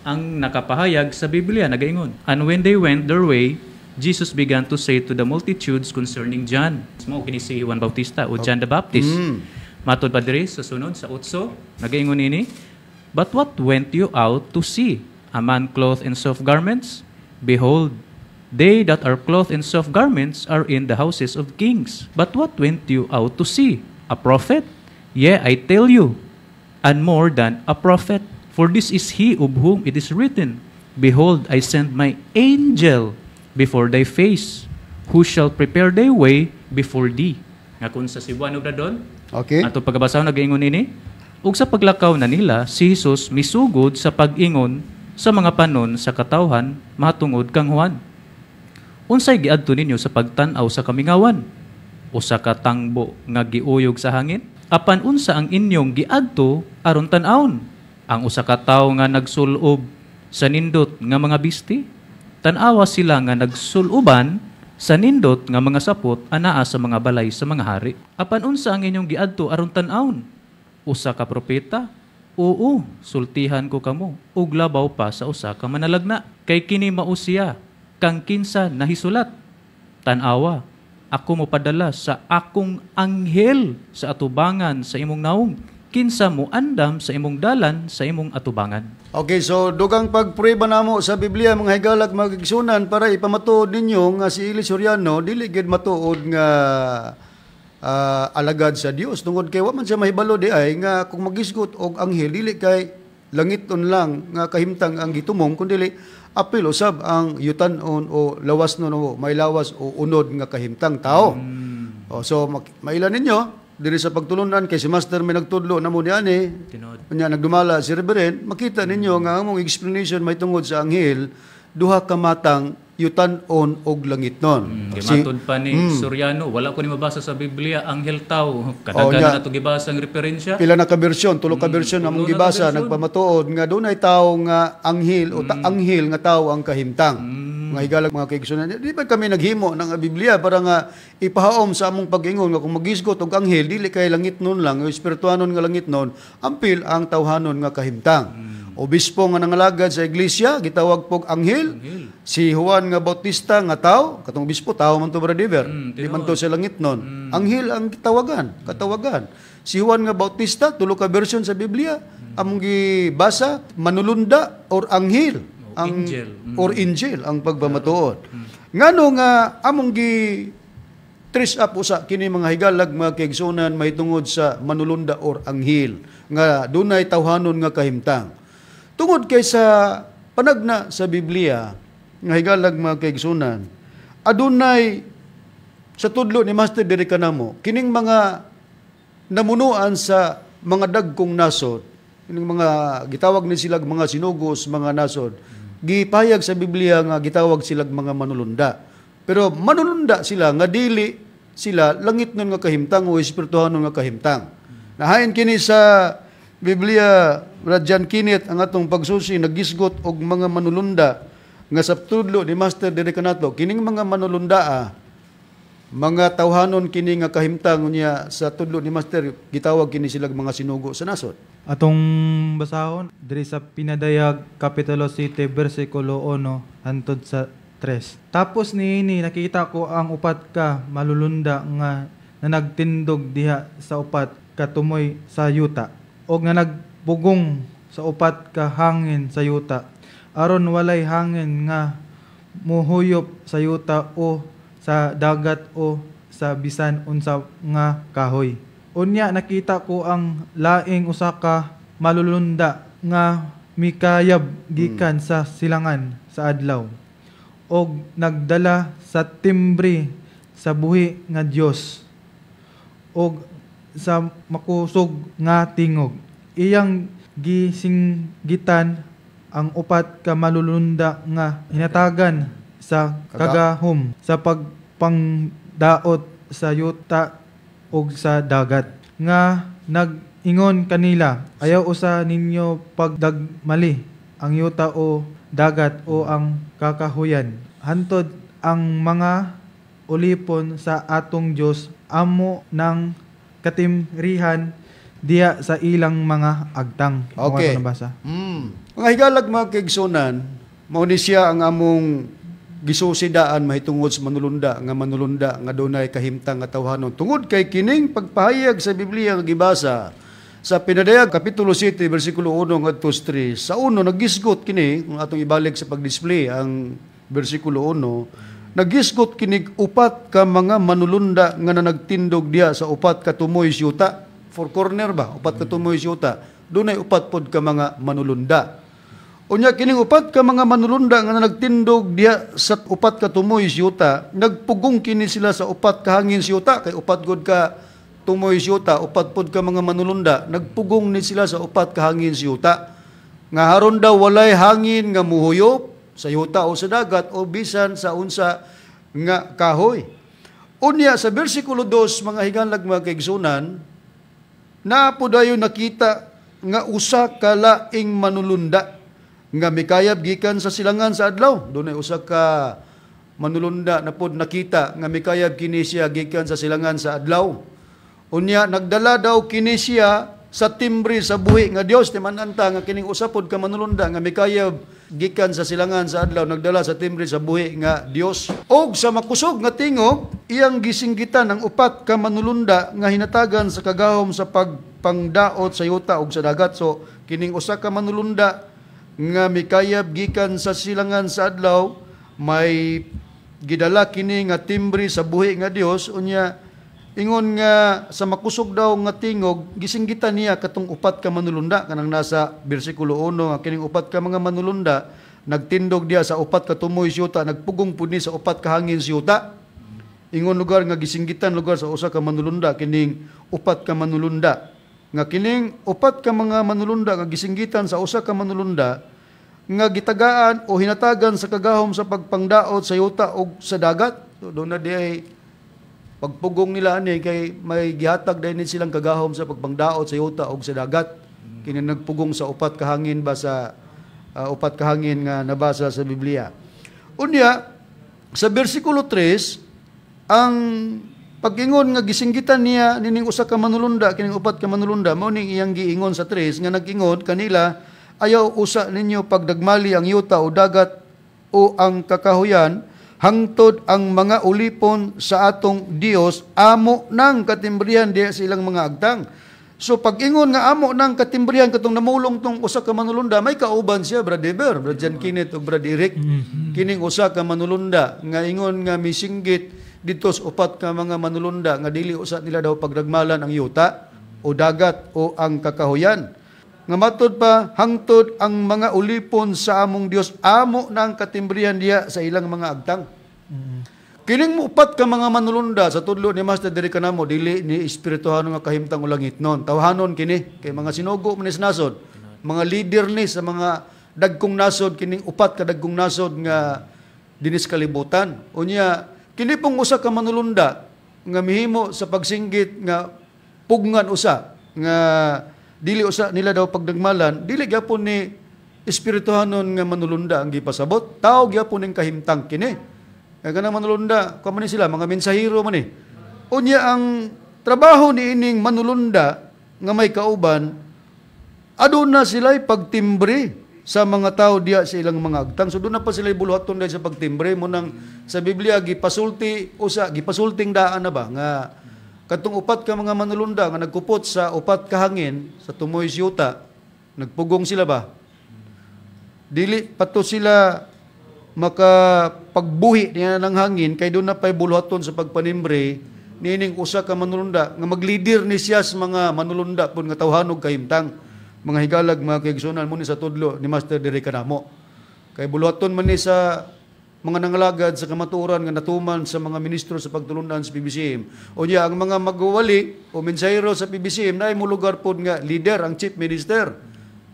D: ang nakapahayag sa Biblia, nagaingon. "And when they went their way, Jesus began to say to the multitudes concerning John." Mao kini si Juan Bautista o John the Baptist. Matod pa diri sa sunod sa 8, nagaingon ini, "But what went you out to see? A man clothed in soft garments? Behold, they that are clothed in soft garments are in the houses of kings. But what went you out to see? A prophet? Yea, I tell you, and more than a prophet. For this is he of whom it is written, 'Behold, I send my angel before thy face, who shall prepare thy way before thee.'" Nga kung sa Cebuano, Brad Don, ato pagabasa, nagaingon ini, "Ug sa paglakaw na nila, si Jesus misugod sa pag-ingon sa mga panon sa katawhan mahatungod kang Juan. Unsay giadto ninyo sa pagtan-aw sa kamingawan? Usa ka tangbo nga giuyog sa hangin? Apan unsa ang inyong giadto aron tan-awon? Ang usa ka tawo nga nagsulob sa nindot nga mga bisti? Tan-awa sila nga nagsuloban sa nindot nga mga sapot anaa sa mga balay sa mga hari. Apan unsa ang inyong giadto aron tan-awon? Usa ka propeta? Oo, sultihan ko kamo, ug labaw pa sa usa ka manalagna. Kay kini mao siya kang kinsa nahisulat: 'Tan-awa, ako mopadala sa akong anghel sa atubangan sa imong naong, kinsa mo andam sa imong dalan sa imong atubangan.'"
A: Okay, so dugang pagprueba namo sa Biblia, mga higalag, mga igsunan, para ipamatuod ninyo nga si Eli Soriano dili gid matuod nga alagad sa Dios, tungod kay wa man siya mahibalo di ay nga kung magisgot og anghel, dili kay langiton lang nga kahimtang ang gitumong, kundi apil usab ang yutanon o lawasnon o may lawas o unod nga kahimtang tao. O, so maila ninyo diri sa pagtulunan kay si Master may nagtudlo namo niani.
D: Tinuod.
A: Unya nagdumala si Reverend, makita ninyo nga ang among explanation may tungod sa anghel, duha ka matang, yutan-on og langitnon.
D: Gimatod pa ni Soriano, wala ko ni mabasa sa Biblia anghel tao.
A: Oh,
D: Kadagan
A: nya.
D: na to gibasa ang referensya.
A: Pila na ka bersyon, tulo ka bersyon among
D: tulo na ka
A: gibasa,
D: bersyon.
A: Nagpamatuod nga dunay tawo nga anghel o anghel nga tawo ang kahimtang. Mga higalag, mga kaigsunan, di ba kami naghimo ng Biblia para nga ipahaom sa among pag-ingon nga kung magisgot og anghel, dili kay langitnon lang o espirituanon nga langitnon, ampil ang tawhanon nga kahimtang. Obispo nga nangalagad sa iglesia gitawag pog anghel. Si Juan nga Bautista nga tao, katong obispo tao man to, Brother Dever. Di man to sa langitnon. Anghel ang gitawagan, katawagan. Si Juan nga Bautista, tulo ka version sa Biblia among gibasa, manulunda or anghel
D: O
A: ang
D: angel.
A: Or angel ang pagpamatuod. Ngano nga among gi trace up usa kini, mga higalag, mga kaigsunan, mahitungod sa manulunda or anghel nga dunay tawhanon nga kahimtang? Tungod kay sa panagna sa Biblia, nga higalag, mga kaigsunan, adunay sa tudlo ni Master diri kanamo, kining mga namunuan sa mga dagkong nasod, kining mga gitawag ni silag mga sinugos, mga nasod, gipayag sa Biblia nga gitawag silag mga manulunda. Pero manulunda sila nga dili sila langitnon nga kahimtang o espirituhanon nga kahimtang. Nahain kini sa Biblia, Radjan Kinit, ang atong pagsusi, nagisgot og mga manulunda nga sa tudlo ni Master diri kanato, kining mga manulundaa, mga tawhanon kini nga kahimtang. Unya sa tudlo ni Master gitawag kini sila mga sinugo sa nasod.
B: Atong basahon diri sa Pinadayag Kapitulo 7 bersikulo 1 hantod sa 3. "Tapos niini nakita ko ang upat ka malulunda nga nanagtindog diha sa upat ka tumoy sa yuta og nga nagpugong sa upat ka hangin sa yuta, aron walay hangin nga muhuyop sa yuta o sa dagat o sa bisan unsa nga kahoy." Unya nakita ko ang laing usa ka malulunda nga mikayab gikan sa silangan sa adlaw og nagdala sa timbre sa buhi nga Dios og sa makusog nga tingog iyang gisinggitan ang upat ka malulunda nga hinatagan sa kagahom sa pagpangdaot sa yuta ug sa dagat nga nag-ingon kanila, "Ayaw usa ninyo pagdagmali ang yuta o dagat o ang kakahuyan hantod ang mga ulipon sa atong Dios amo ng katimrihan diya sa ilang mga agtang." Mao
A: Okay.
B: ato nabasa.
A: Mga higalag, mga kaigsunan, mao ni siya ang among gisusidaan mahitungod sa manulunda nga dunay kahimtang nga tawhanon. Tungod kay kining pagpahayag sa Biblia nga gibasa sa Pinadayag kapitulo 7 bersikulo 1 ngadto 3. Sa uno nagisgot kini, kung atong ibalik sa pag-display ang bersikulo 1, nagisgot kini upat ka mga manulunda nga nanagtindog diha sa upat ka tumoy siyuta. Four corner ba? Upat ka tumoy siyuta. Dunay upat pod ka mga manulunda. Unya kining upat ka mga manulunda nga nagtindog diha sa upat ka tumoy siyuta, nagpugong kini sila sa upat ka hangin siyuta, kay upat gud ka tumoy siyuta, upat pod ka mga manulunda, nagpugong ni sila sa upat ka hangin siyuta. Nga haron daw walay hangin nga muhuyop sa yuta o sa dagat o bisan sa unsa nga kahoy. Unya sa bersikulo 2, mga higalag, mga kaigsunan, naa po dayon nakita nga usa ka laing manulunda nga mikayab gikan sa silangan sa adlaw. Dunay usa ka manulunda na pod nakita nga mikayab kini siya gikan sa silangan sa adlaw. Unya nagdala daw kini siya sa timbre sa buhi nga Dios. Timan-an ta nga kining usa pod ka manulunda nga mikayab gikan sa silangan sa adlaw nagdala sa timbre sa buhi nga Dios. Og sa makusog nga tingog iyang gisinggitan ang upat ka manulunda nga hinatagan sa kagahom sa pagpangdaot sa yuta ug sa dagat. So kining usa ka manulunda nga mikayab gikan sa silangan sa adlaw may gidala kini nga timbre sa buhi nga Dios. Unya ingon nga sa makusog daw nga tingog gisinggitan niya katong upat ka manulunda, kanang nasa bersikulo 1, nga kining upat ka mga manulunda nagtindog diha sa upat ka tumoy siyuta, nagpugong pud ni sa upat ka hangin siyuta. Ingon lugar nga gisinggitan lugar sa usa ka manulunda kining upat ka manulunda, nga kining upat ka mga manulunda nga gisinggitan sa usa ka manulunda nga gitagaan o hinatagan sa kagahom sa pagpangdaot sa yuta o sa dagat. So, doon na di ay pagpugong nila ani kay may gihatag din silang kagahom sa pagpangdaot sa yuta o sa dagat. Kini nagpugong sa upat ka hangin ba, sa upat ka hangin nga nabasa sa Biblia. Unya sa bersikulo 3, ang pag-ingon nga gisinggitan niya nining usa ka manulunda kining upat ka manulunda, mao ning iyang giingon sa 3 nga nag-ingon kanila, "Ayaw usa ninyo pagdagmali ang yuta o dagat o ang kakahuyan hangtod ang mga ulipon sa atong Dios amo nang katimbrihan diha sa ilang mga agtang." So pag-ingon nga amo nang katimbrihan katong namulong tong usa ka manulunda, may kauban siya, Brad Eber, Brad Jan Kenneth ug Brad Eric. Kining usa ka manulunda nga ingon nga misinggit dito sa upat ka mga manulunda nga dili usa nila daw pagdagmalan ang yuta o dagat o ang kakahuyan. Nga matod pa, hangtod ang mga ulipon sa among Dios amo nang katimbrihan diha sa ilang mga agtang. Kining upat ka mga manulunda, sa tudlo ni Master diri kanamo, dili ni espirituhano nga kahimtang o langit non. Tawhanon kini kay mga sinugo man ni sa nasod, mga leader ni sa mga dagkong nasod, kining upat ka dagkong nasod nga dinis kalibutan. Unya kini pong usa ka manulunda nga mihimo sa pagsinggit nga pugngan usa nga dili usa nila daw pagdagmalan, dili gyapon ni espirituhanon nga manulunda ang gipasabot, tao gyapon ning kahimtang kini. Kaya kanang manulunda, kuan man ni sila, mga mensahero man ni. Unya ang trabaho ni ining manulunda nga may kauban, aduna sila'y pagtimbre sa mga tao diya sa ilang mga agtang. So doon na pa sila'y buluhaton dahil sa pagtimbre mo nang sa Biblia gipasulti usa, gipasulting daan na ba nga katong upat ka mga manulunda nga nagkupot sa upat ka hangin sa tumoy siyuta, nagpugong sila ba? Dili pato sila makapagbuhi niya ng hangin kay doon na pa'y buluhaton sa pagpanimbre niining usa ka manulunda nga maglider ni siya sa mga manulunda pud nga tawhanog kahimtang. Mga higalag, mga kaigsunan, mo ni sa tudlo ni Master diri kanamo. Kay buluhaton man ni sa mga nangalagad sa kamatuoran nga natuman sa mga ministro sa pagtulunan sa PBCM. O niya, ang mga magwali o mensahero sa PBCM na mo lugar pod nga leader ang chief minister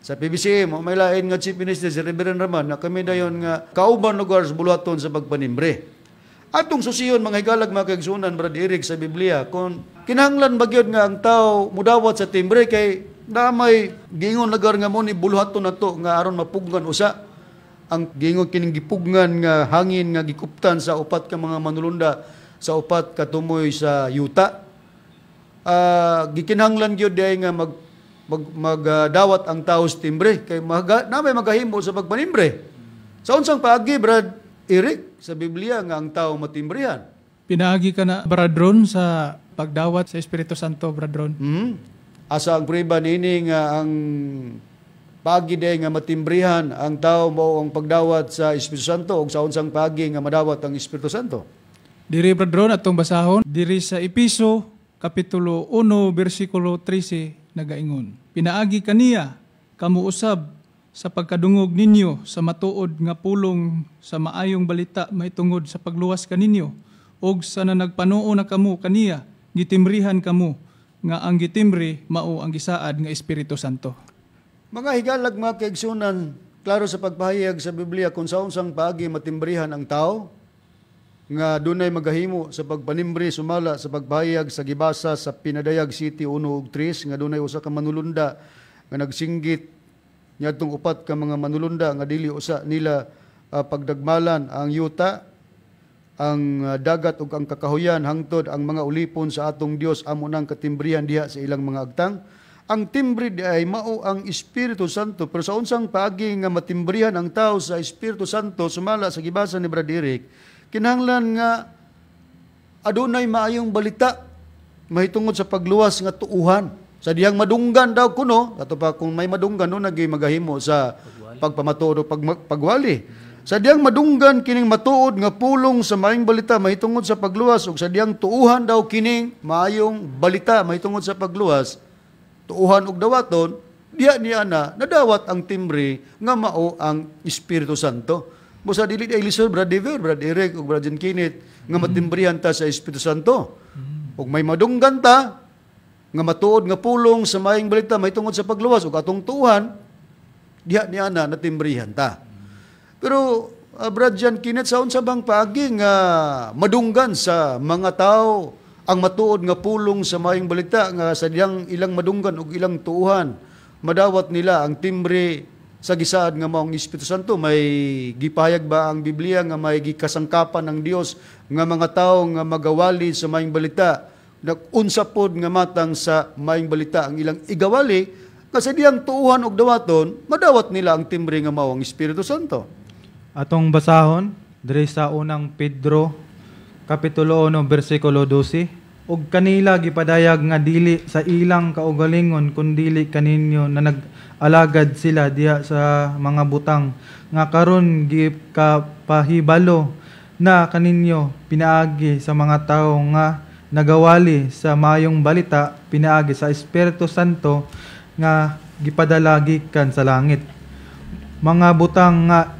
A: sa PBCM. O may lain nga chief minister si Reverend Raman na kami dayon nga kauban lugar sa buluhaton sa pagpanimbre. Atong susiyon, mga higalag, mga kaigsunan, Brad Eric, sa Biblia kung kinahanglan ba gyud nga ang tao mudawat sa timbre, kay na may giingon lugar nga mo ni buluhaton nato nga aron mapugnan usa ang giingon kining gipugngan nga hangin nga gikuptan sa upat ka mga manulunda sa upat ka tumoy sa yuta. Gikinahanglan gyud diay nga mag magdawat ang tao sa timbre kay na may magahimo sa pagpanimbre. Sa unsang paagi, Brad Eric, sa Biblia nga ang tao matimbrehan?
C: Pinaagi ka na, Brad Ron, sa pagdawat sa Espiritu Santo, Brad Ron.
A: Asa ang prueba niini nga ang paagi day nga matimbrihan ang tao mao ang pagdawat sa Espiritu Santo, ug sa unsang paagi nga madawat ang Espiritu Santo?
C: Diri, Brad Ron, atong basahon diri sa Episo kapitulo 1 bersikulo 13 nagaingon. Pinaagi kaniya kamo usab sa pagkadungog ninyo sa matuod nga pulong sa maayong balita mahitungod sa pagluwas kaninyo, ug sa nagpanuo na kamo kaniya gitimbrihan kamo nga ang gitimbre mao ang gisaad nga Espiritu Santo.
A: Mga higalag, mga kaigsunan, klaro sa pagpahayag sa Biblia kung sa unsang paagi matimbrihan ang tao nga dunay magahimo sa pagpanimbre sumala sa pagpahayag sa gibasa sa Pinadayag City 1 ug 3 nga dunay usa ka manulunda nga nagsinggit niadtong upat ka mga manulunda nga dili usa nila pagdagmalan ang yuta, ang dagat ug ang kakahuyan hangtod ang mga ulipon sa atong Dios amo nang katimbrihan diha sa ilang mga agtang. Ang timbre di ay mao ang Espiritu Santo. Pero sa unsang paagi nga matimbrihan ang tao sa Espiritu Santo sumala sa gibasa ni Brad Eric, kinahanglan nga adunay maayong balita mahitungod sa pagluwas nga tuuhan. Sa dihang madunggan daw kuno, ato pa kung may madunggan no nagi magahimo sa pagpamatuod o pagwali. Sa dihang madunggan kining matuod nga pulong sa maayong balita mahitungod sa pagluwas, ug sa dihang tuuhan daw kining maayong balita mahitungod sa pagluwas, tuuhan og dawaton, diha niya na nadawat ang timbre nga mao ang Espiritu Santo. Busa dili ay lisod, Brad Dever, Brad Eric ug Brad John Kenneth, nga matimbrihan ta sa Espiritu Santo. Ug may madunggan ta nga matuod nga pulong sa maayong balita mahitungod sa pagluwas ug atong tuuhan, diha niya na natimbrihan ta. Pero Brad John Kenneth, sa unsa bang paagi nga madunggan sa mga tao ang matuod nga pulong sa maayong balita nga sa diyang ilang madunggan ug ilang tuuhan madawat nila ang timbre sa gisaad nga maong Espiritu Santo? May gipahayag ba ang Biblia nga may gikasangkapan ng Dios nga mga tao nga magawali sa maayong balita, nagunsa pod nga matang sa maayong balita ang ilang igawali nga sa diyang tuuhan og dawaton madawat nila ang timbre nga mao ang Espiritu Santo?
B: Atong basahon diri sa unang Pedro kapitulo 1 bersikulo 12, ug kanila gipadayag nga dili sa ilang kaugalingon kundili kaninyo na nag-alagad sila diha sa mga butang nga karon gikapahibalo na kaninyo pinaagi sa mga tawo nga nagawali sa maayong balita pinaagi sa Espiritu Santo nga gipadala gikan sa langit. Mga butang nga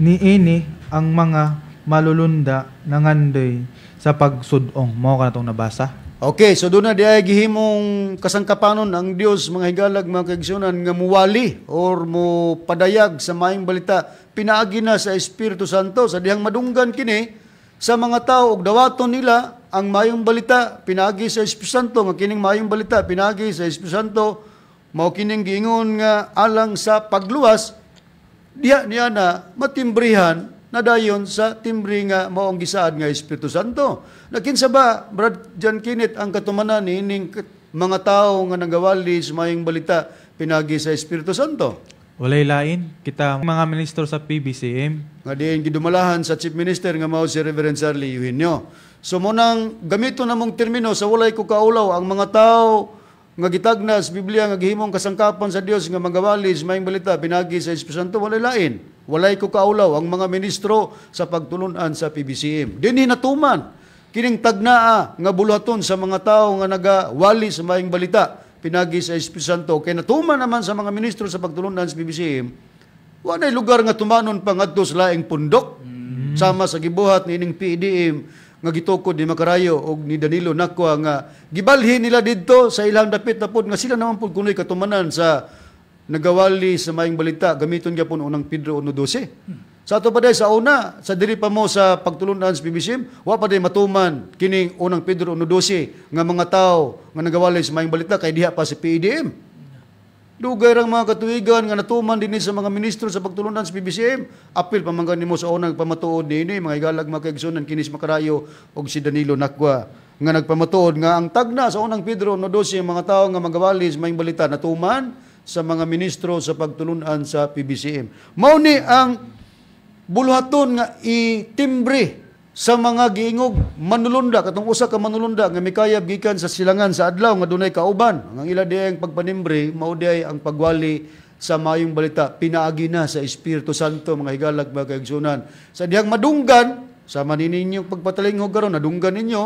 B: niini ang mga malulunda nangandoy sa pagsudong. Mao ka na itong nabasa.
A: Okay, so doon na di ay gihimong kasangkapanon ang Dios, mga higalag, mga kaigsunan, nga muwali or mo padayag sa maayong balita pinaagi na sa Espiritu Santo. Sa dihang madunggan kini sa mga tao og dawaton nila ang maayong balita pinaagi sa Espiritu Santo, nga kining maayong balita pinaagi sa Espiritu Santo mao kining giingon nga alang sa pagluwas, diha niya na matimbrihan na dayon sa timbre nga mao ang gisaad nga Espiritu Santo. Nakinsa ba, Brad John Kenneth, ang katumanan niining mga tao nga nagawali sa maayong balita pinagi sa Espiritu Santo?
B: Walay lain kita mga ministro sa PBCM
A: nga diin gidumalahan sa Chief Minister nga mao si Reverend Charlie Eugenio. So mo nang gamito namong termino sa walay ko kaulaw ang mga tao nga gitagna sa Biblia nga gihimong kasangkapan sa Dios nga magawali sa maayong balita pinagi sa Espiritu Santo, walay lain. Walay ko kaulaw ang mga ministro sa pagtulunan sa PBCM. Dinhi natuman Kining tagnaa nga buluhaton sa mga tawo nga nagawali sa maayong balita pinagi sa Espiritu Santo kay natuman naman sa mga ministro sa pagtulunan sa PBCM, wa nay lugar nga tumanon pa ngadto sa laing pundok. Sama sa gibuhat niining PEDM nga gitukod ni Makarayo og ni Danilo Nakwa nga gibalhin nila didto sa ilang dapit na pod nga sila naman pod kunoy katumanan sa nagawali sa maayong balita gamiton gyapon Unang Pedro 1:12. Sa ato pa day sa una, sa dili pa mo sa pagtulunan sa PBCM, wa pa day matuman kining Unang Pedro 1:12 nga mga tao nga nagawali sa maayong balita kay diha pa si PEDM. Dugay rang mga katuigan nga natuman dinhi sa mga ministro sa pagtulunan sa PBCM. Apil pa man nimo sa unang pamatuod niini mga higalag mga kaigsunan kini si Makarayo og si Danilo Nakwa nga nagpamatuod nga ang tagna sa Unang Pedro 1:12 ang mga tao nga magawali sa maayong balita natuman sa mga ministro sa pagtulunan sa PBCM. Mao ni ang buluhaton nga itimbre sa mga giingog manulunda katong usa ka manulunda nga mikayab gikan sa silangan sa adlaw nga dunay kauban. Ang ila diay ang pagpanimbre mao diay ang pagwali sa maayong balita pinaagi na sa Espiritu Santo mga higalag mga kaigsunan. Sa dihang madunggan sama ninyong pagpatalingog karon, nadunggan ninyo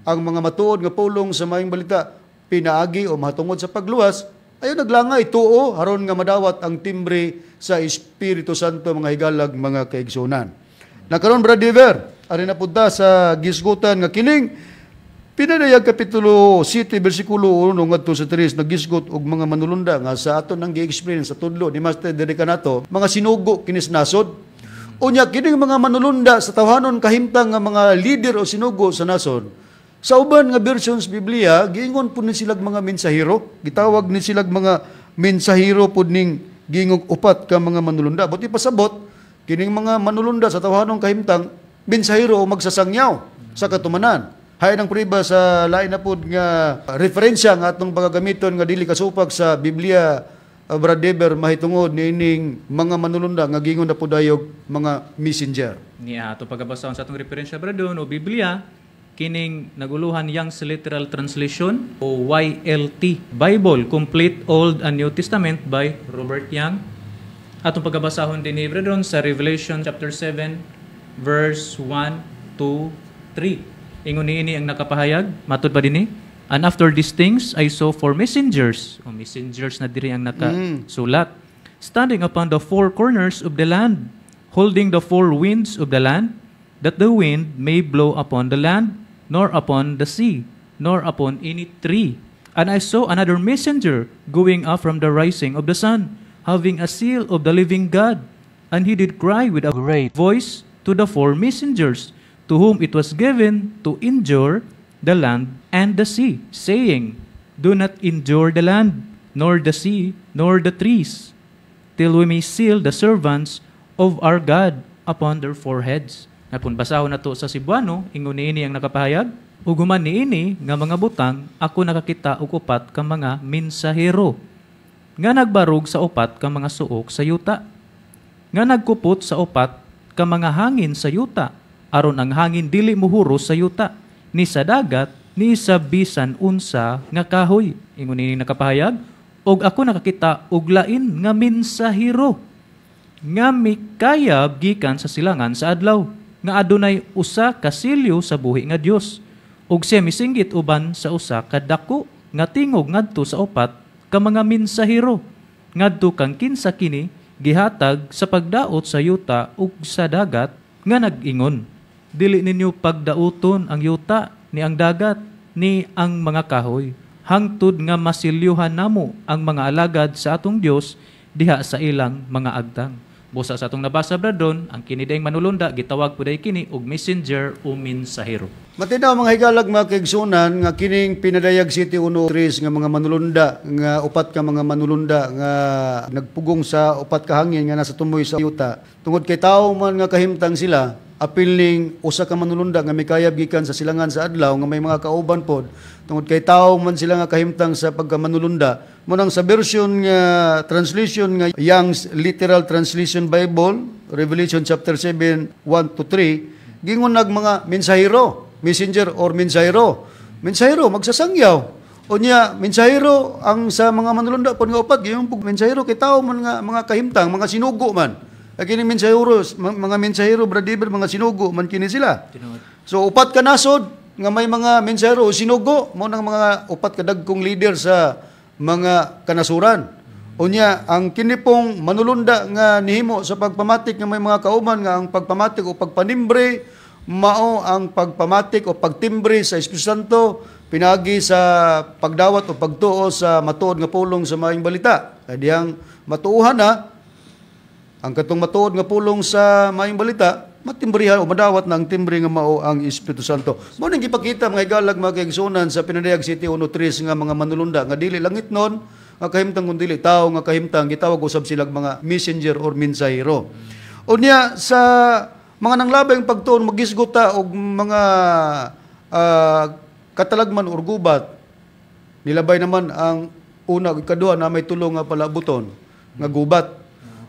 A: ang mga matuod nga pulong sa maayong balita pinaagi o mahatungod sa pagluwas, ayo naglangay tuo aron nga madawat ang timbre sa Espiritu Santo mga higalag mga kaigsunan. Nakaron Brad Dever, ari na pud ta sa gisgutan nga kining Pinadayag kapitulo 7 bersikulo 1 ngadto sa 3 nagisgot og mga manulunda nga sa aton nang gi-explain sa tudlo ni Master Derek nato mga sinugo kinis nasod. Unya kining mga manulunda sa tawhanon kahimtang nga mga leader o sinugo sa nasod. Sa uban nga versions Biblia giingon pud ni silag mga mensahero, gitawag ni silag mga mensahero pud ning giingog upat ka mga manulunda. Buti pasabot kining mga manulunda sa tawhanon kahimtang mensahero o magsasangyaw sa katumanan. Hay ng priba sa lain na pud nga referensya nga atong pagagamiton nga dili kasupak sa Biblia, Brad Dever, mahitungod niining mga manulunda nga gingon na pud dayog mga messenger.
D: Niya ato pagabasahon sa atong referensya Brad o Biblia kining naguluhan Young's Literal Translation o YLT Bible Complete Old and New Testament by Robert Young. Atong pagabasahon dinhi Brad sa Revelation chapter 7 verse 1 to 3. Ingon niini ang nakapahayag, matud pa dinhi. And after these things I saw four messengers. O messengers na diri ang nakasulat. Standing upon the four corners of the land, holding the four winds of the land, that the wind may blow upon the land, nor upon the sea, nor upon any tree. And I saw another messenger going up from the rising of the sun, having a seal of the living God. And he did cry with a great voice to the four messengers, to whom it was given to injure the land and the sea, saying, Do not injure the land, nor the sea, nor the trees, till we may seal the servants of our God upon their foreheads. Na kung basahon na to sa Cebuano, ingon niini ang nakapahayag, ug human niini nga mga butang, ako nakakita og upat ka mga mensahero, nga nagbarog sa upat ka mga suok sa yuta, nga nagkupot sa upat ka mga hangin sa yuta, aron ang hangin dili muhuros sa yuta, ni sa dagat, ni sa bisan unsa nga kahoy. Ingon niini nakapahayag, og ako nakakita og lain nga mensahero, nga mikayab gikan sa silangan sa adlaw, nga adunay usa ka selyo sa buhi nga Dios, ug siya misinggit uban sa usa ka dako nga tingog ngadto sa upat ka mga mensahero, ngadto kang kinsa kini gihatag sa pagdaot sa yuta ug sa dagat, nga nag-ingon, dili ninyo pagdauton ang yuta ni ang dagat ni ang mga kahoy, hangtod nga masilyuhan namo ang mga alagad sa atong Dios diha sa ilang mga agtang. Busa sa atong nabasa bradon, ang kini dayng manulunda gitawag pud kini og messenger o mensahero.
A: Matinaw mga higalag mga kaigsunan nga kining Pinadayag City 1:3 nga mga manulunda nga upat ka mga manulunda nga nagpugong sa upat ka hangin nga nasa tumoy sa yuta, tungod kay tawo man nga kahimtang sila, apil ning usa ka manulunda nga mikayab gikan sa silangan sa adlaw nga may mga kauban pod, tungod kay tawo man sila nga kahimtang sa pagkamanulunda. Munang sa version nga translation nga Young's Literal Translation Bible, Revelation chapter 7 1 to 3, gingon nag mga mensahero, messenger or mensahero. Mensahero magsasangyaw. Unya mensahero ang sa mga manulunda pod nga upat, gingon pug mensahero kay tawo man nga mga kahimtang, mga sinugo man. Ay kining mensahero, mga mensahero, Brad Eber, mga sinugo man kini sila.
D: Tinuod.
A: So upat ka nasod nga may mga mensahero o sinugo, mao nang mga upat ka dagkong leader sa mga kanasuran. Unya ang kini pong manulunda nga nihimo sa pagpamatik nga may mga kauban nga ang pagpamatik o pagpanimbre mao ang pagpamatik o pagtimbre sa Espiritu Santo pinagi sa pagdawat o pagtuo sa matuod nga pulong sa maayong balita. Kay diyang matuohan na ang katong matuod nga pulong sa maayong balita, matimbrihan o madawat na ang timbre nga mao ang Espiritu Santo. Mao ning gipakita, mga higalag, mga kaigsuonan, sa Pinadayag 7:1-3 nga mga manulunda nga dili langit nun nga kahimtang kun dili tao nga kahimtang, gitawag usab silang mga messenger or mensahero. Unya sa mga nanglabay ang pagtuon, magisgot ta og mga katalagman or gubat, nilabay naman ang una ug ikaduha na may tulo nga palabuton nga gubat.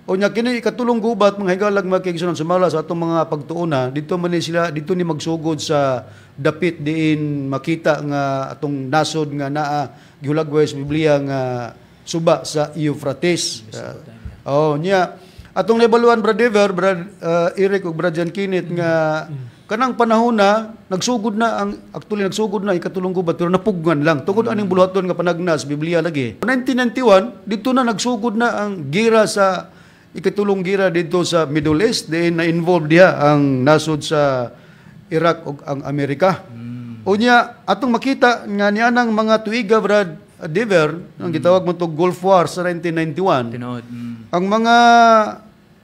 A: Unya kini ikatulong gubat, mga higalag, mga kaigsuonan, sumala sa atong mga pagtuona, dito man ni sila, dito ni magsugod sa dapit diin makita nga atong nasod nga naa gihulagway sa Biblia nga suba sa Euphrates. Oh, nya atong nabaluan, Brad Ever, Brad Eric ug Brad Jan Kenneth, nga kanang panahon na nagsugod na ang, actually nagsugod na ikatulong gubat pero napugnan lang tungod aning buluhaton nga panagna sa Biblia lagi. 1991 dito na nagsugod na ang gira sa ikatulong gira dito sa Middle East diin na involved diha ang nasod sa Iraq ug ang Amerika. Unya atong makita nga nianang mga tuiga, Brad Dever, ang gitawag mo to Gulf War sa 1991.
D: Tinuod.
A: Ang mga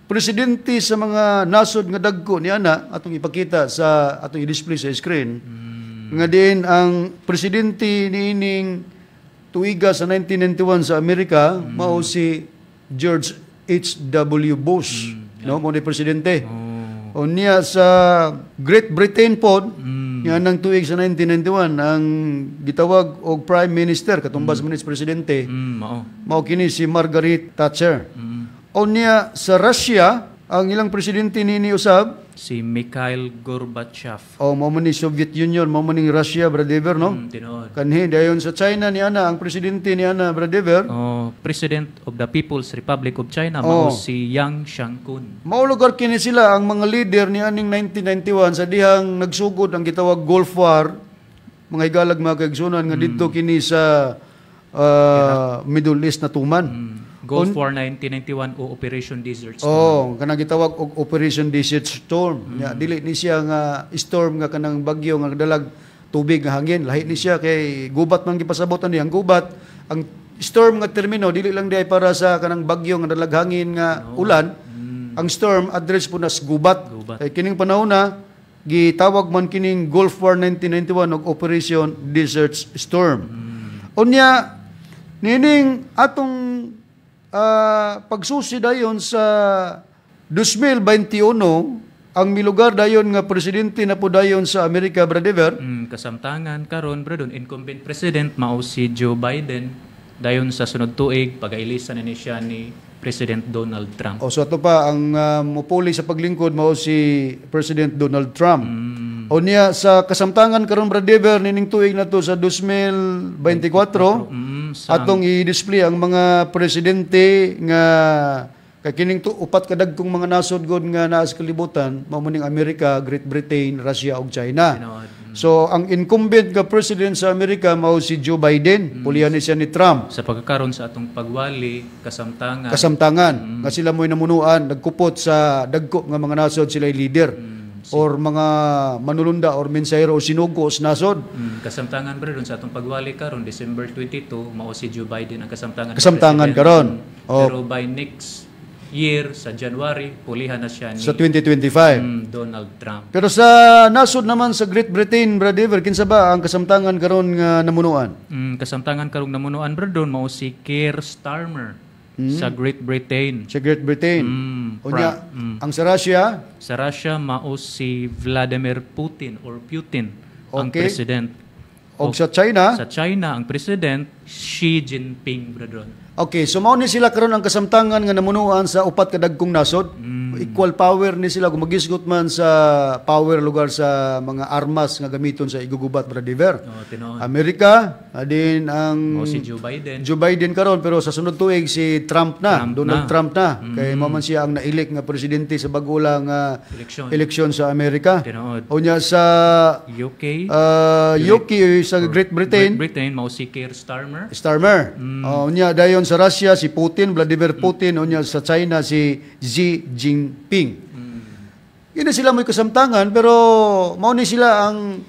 A: presidente sa mga nasod nga dagko ni ana atong ipakita sa atong i-display sa screen nga diin ang presidente niining tuiga sa 1991 sa Amerika mao si George H.W. Bush, no, mo ni presidente.
D: Oh.
A: O niya sa Great Britain pod nga nang tuig sa 1991 ang gitawag og prime minister katumbas man ni sa presidente,
D: Mao.
A: Mao kini si Margaret Thatcher. O niya sa Russia, ang ilang presidente nini usab
D: Si Mikhail Gorbachev.
A: O mao man ni Soviet Union, mao man ni Russia, Brad Ever, no?
D: Tinuod.
A: Kanhi dayon sa China ni ana ang presidente ni ana, Brad Ever.
D: Oh, President of the People's Republic of China mao si Yang Shangkun.
A: Mao lugar kini sila ang mga leader ni aning 1991 sa dihang nagsugod ang gitawag Gulf War, mga higalag, mga kaigsuonan, nga didto kini sa Middle East na tuman.
D: Gulf War 1991 o Operation Desert Storm.
A: Oh, kanang gitawag og Operation Desert Storm. Nya dili ni siya nga storm nga kanang bagyo nga dalag tubig nga hangin. Lahi ni siya kay gubat man gipasabot ani ang gubat. Ang storm nga termino dili lang diay para sa kanang bagyo nga dalag hangin nga ulan. Ang storm address po nas gubat.
D: Gubat.
A: Kay kining panahon na gitawag man kining Gulf War 1991 og Operation Desert Storm. Unya nining atong pagsusi dayon sa 2021, ang milugar dayon nga presidente na po dayon sa Amerika, Brad Ever.
D: Kasamtangan karon, bro, incumbent president mao si Joe Biden. Dayon sa sunod tuig pagailisan na ni siya ni President Donald Trump.
A: O so ato pa ang mupuli sa paglingkod mao si President Donald Trump. O niya sa kasamtangan karon, Brad Ever, nining tuig na to sa 2024, atong i-display ang mga presidente nga kay kining tu, upat ka dagkong mga nasod gud nga naa sa kalibutan mao man ning Amerika, Great Britain, Russia ug China.
D: Tinuod.
A: So ang incumbent nga president sa Amerika mao si Joe Biden, pulihan ni siya ni Trump.
D: Sa pagkakaron sa atong pagwali, kasamtangan.
A: Kasamtangan nga sila mo'y namunuan, nagkupot sa dagko nga mga nasod, sila leader or mga manulunda or mensahero o sinugo sa nasod.
D: Kasamtangan, bro, dun sa atong pagwali karon December 22, mao si Joe Biden ang kasamtangan nga
A: Kasamtangan
D: president.
A: karon. Oh.
D: Pero by next year sa January, pulihan na siya ni
A: Sa 2025.
D: Donald Trump.
A: Pero sa nasod naman sa Great Britain, Brad Ever, kinsa ba ang kasamtangan karon nga namunuan?
D: Kasamtangan karong namunuan, bro, doon mao si Keir Starmer sa Great Britain.
A: Sa Great Britain. Unya, ang sa Russia,
D: Sa Russia mao si Vladimir Putin or Putin ang president.
A: Og sa China,
D: Sa China ang president Xi Jinping, Brother Ron.
A: Okay, so mao ni sila karon ang kasamtangan nga namunuan sa upat ka dagkong nasod. Equal power ni sila kung magisgot man sa power lugar sa mga armas nga gamiton sa igugubat, Brad Diver.
D: Oh, tinuod.
A: Amerika, adin ang
D: Mao si Joe Biden.
A: Joe Biden karon, pero sa sunod tuig si Trump na,
D: Trump
A: Donald
D: na.
A: Trump na. Kay mao man siya ang nailik nga presidente sa bag-o lang
D: Eleksyon.
A: eleksyon sa Amerika.
D: Tinuod.
A: Unya sa
D: UK,
A: UK, sa Great Britain,
D: Great Britain mao si Keir Starmer.
A: Starmer. Oh, unya dayon sa Russia si Putin, Vladimir Putin, unya sa China si Xi Jinping. Kini sila mo'y kasamtangan, pero mao ni sila ang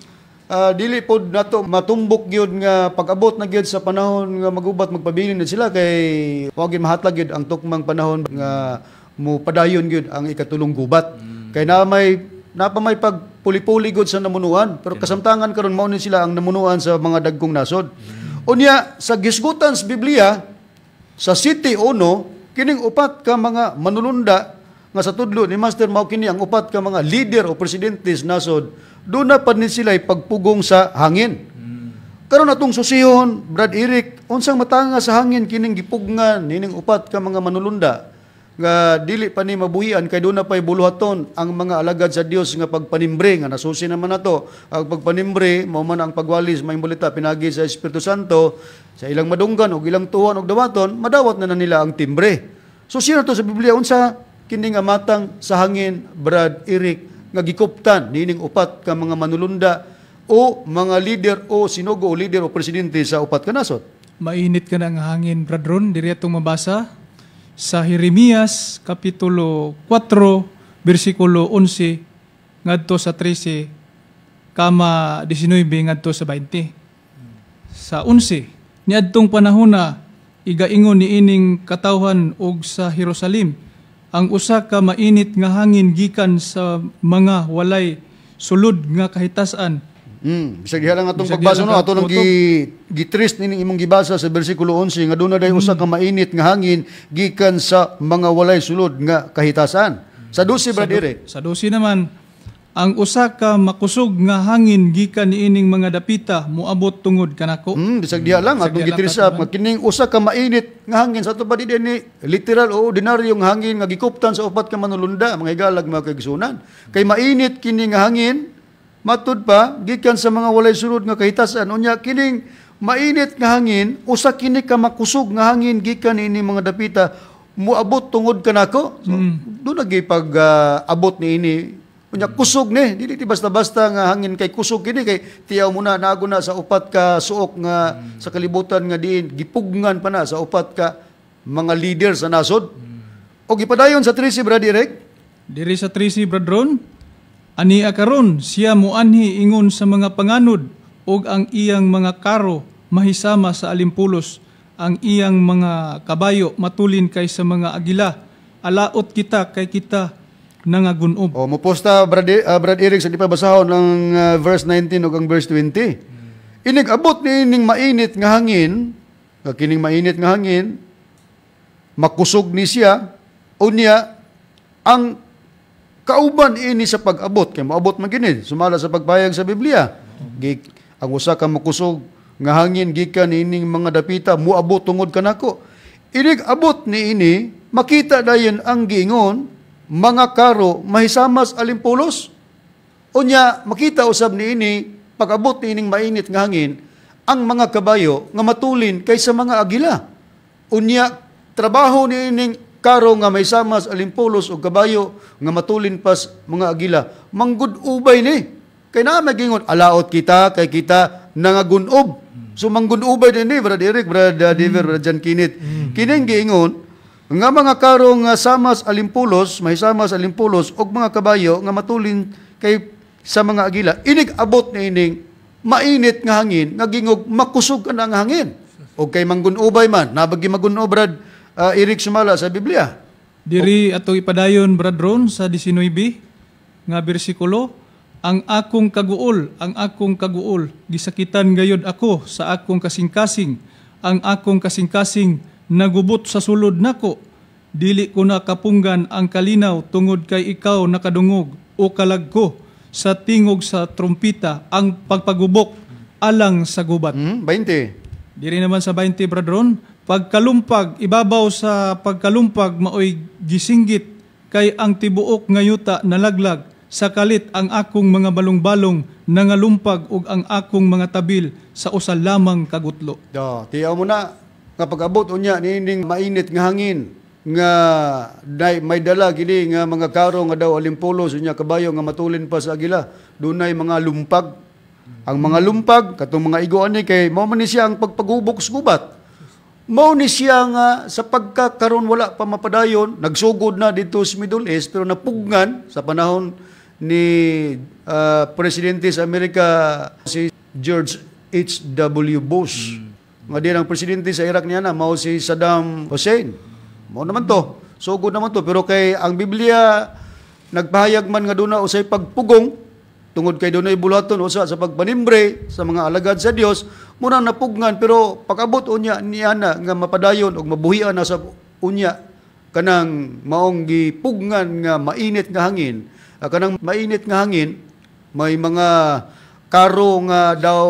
A: dili pod nato matumbok gyud nga pag-abot na gyud sa panahon nga magubat, magpabilin na sila, kay wa gyud mahatlag gyud ang tukmang panahon nga mo padayon gyud ang ikatulong gubat. Kay na may napa may pagpuli-puli gud sa namunuan, pero kasamtangan karon mao ni sila ang namunuan sa mga dagkong nasod. Unya sa gisgutan sa Biblia sa City Uno, kining upat ka mga manulunda nga sa tudlo ni Master mao kini ang upat ka mga leader o presidente sa nasod, doon na pa ni sila pagpugong sa hangin. Karon atong susihon, Brad Eric, unsang matanga sa hangin kining gipugngan nining upat ka mga manulunda nga dili pa ni mabuhian kay doon na pa'y buluhaton ang mga alagad sa Dios nga pagpanimbre nga nasusi naman nato. Ang pagpanimbre mao man ang pagwalis maayong balita pinagi sa Espiritu Santo sa ilang madunggan og ilang tuwan og dawaton, madawat na na nila ang timbre. So sino to sa Biblia, unsa kini nga matang sa hangin, Brad Eric, nga gikuptan nining upat ka mga manulunda o mga leader o sinugo o leader o presidente sa upat ka nasod?
C: Mainit ka na ang hangin, Brad Ron. Diri atong mabasa sa Jeremias Kapitulo 4, versikulo 11 ngadto sa 13, kama 19 ngadto sa 20. Sa 11, niadtong panahona igaingon niining katawhan og sa Jerusalem, ang usa ka mainit nga hangin gikan sa mga walay sulod nga kahitasan.
A: Bisag diha lang atong
C: Bisag
A: pagbasa
C: diha
A: no,
C: lang
A: ato nang
C: kutob.
A: Gitris nining imong gibasa sa bersikulo 11 nga doon na day usa ka mainit nga hangin gikan sa mga walay sulod nga kahitasan. Sa 12, Brad Eric.
C: Sa 12 naman, ang usa ka makusog nga hangin gikan niining mga dapita moabot tungod kanako.
A: Bisag diha lang
C: Bisag
A: atong
C: diha lang
A: gitris up
C: katuban.
A: nga kining usa ka mainit nga hangin sa ato ba di ni literal o ordinaryong hangin nga gikuptan sa upat ka manulunda, mga higalag, mga kaigsunan. Kay mainit kini nga hangin matud pa gikan sa mga walay sulod nga kahitasan. Unya kining mainit nga hangin usa kini ka makusog nga hangin gikan niini mga dapita moabot tungod kanako. So, doon lagi pag abot niini. Unya kusog ni, dili ti basta-basta nga hangin, kay kusog kini, kay tiyaw mo na naago na sa upat ka suok nga sa kalibutan nga diin gipugngan pa na sa upat ka mga leader sa nasod. O gipadayon sa 13, Brad Eric.
C: Diri sa 13, Brad Ron, ania karon siya moanhi ingon sa mga panganod ug ang iyang mga karo mahisama sa alimpulos, ang iyang mga kabayo matulin kay sa mga agila. Alaot kita kay kita nangagunob.
A: O moposta Brad Eric sa di pa basahon ang verse 19 ug ang verse 20. Inig abot ni ining mainit nga hangin, nga kining mainit nga hangin makusog ni siya, unya ang kauban ini sa pag-abot kay moabot man kini sumala sa pagpayag sa Biblia. Ang usa ka makusog nga hangin gikan niining mga dapita moabot tungod kanako. Inig abot niini makita dayon ang giingon mga karo mahisamas alimpulos. Unya makita usab niini pag-abot niining mainit nga hangin ang mga kabayo nga matulin kaysa mga agila. Unya trabaho niining karo nga may samas alimpulos o kabayo nga matulin pas mga agila, manggud ubay ni. Kay naa magingon alaot kita kay kita nangagunob. So manggud ubay din ni Brad Eric, Brad Diver, Brad John Kenneth. Kining giingon nga mga karo nga samas alimpulos, may samas alimpulos og mga kabayo nga matulin kay sa mga agila, inig abot ni ining mainit nga hangin nga gingog makusog ka na ang hangin. Og kay manggun-ubay man, nabagi magun-ob, Brad Eric, sumala sa Biblia.
C: Diri ato ipadayon, Brad Ron, sa 19 nga bersikulo, ang akong kaguol, ang akong kaguol, gisakitan gayod ako sa akong kasing-kasing, ang akong kasing-kasing nagubot sa sulod nako. Dili ko na kapunggan ang kalinaw tungod kay ikaw nakadungog o kalag ko sa tingog sa trumpita ang pagpagubok alang sa gubat.
A: 20.
C: Diri naman sa 20, Bradron, pagkalumpag, ibabaw sa pagkalumpag maoy gisinggit, kay ang tibuok nga yuta nalaglag, sa kalit ang akong mga balong-balong nangalumpag ug ang akong mga tabil sa usa lamang kagutlo.
A: Do, tiyaw mo na nga pag-abot unya niining mainit nga hangin nga may dala kini nga mga karo nga daw alimpulos unya kabayo nga matulin pa sa agila, dunay mga lumpag. Ang mga lumpag katong mga igo ani kay mao man ni siya ang pagpagubok sa gubat. Mao ni siya nga sa pagkakaron wala pa mapadayon, nagsugod na dito sa Middle East pero napugnan sa panahon ni presidente sa Amerika si George H.W. Bush. Nga din ang presidente sa Iraq niya na mao si Saddam Hussein. Mao naman to. Sugod naman to, pero kay ang Biblia nagpahayag man nga duna usay pagpugong tungod kay dunay bulaton usa sa pagpanimbre sa mga alagad sa Dios, muna napugnan pero pag-abot unya niya na nga mapadayon og mabuhian na sa unya kanang maong gipugnan nga mainit nga hangin. Kanang mainit nga hangin may mga karo nga daw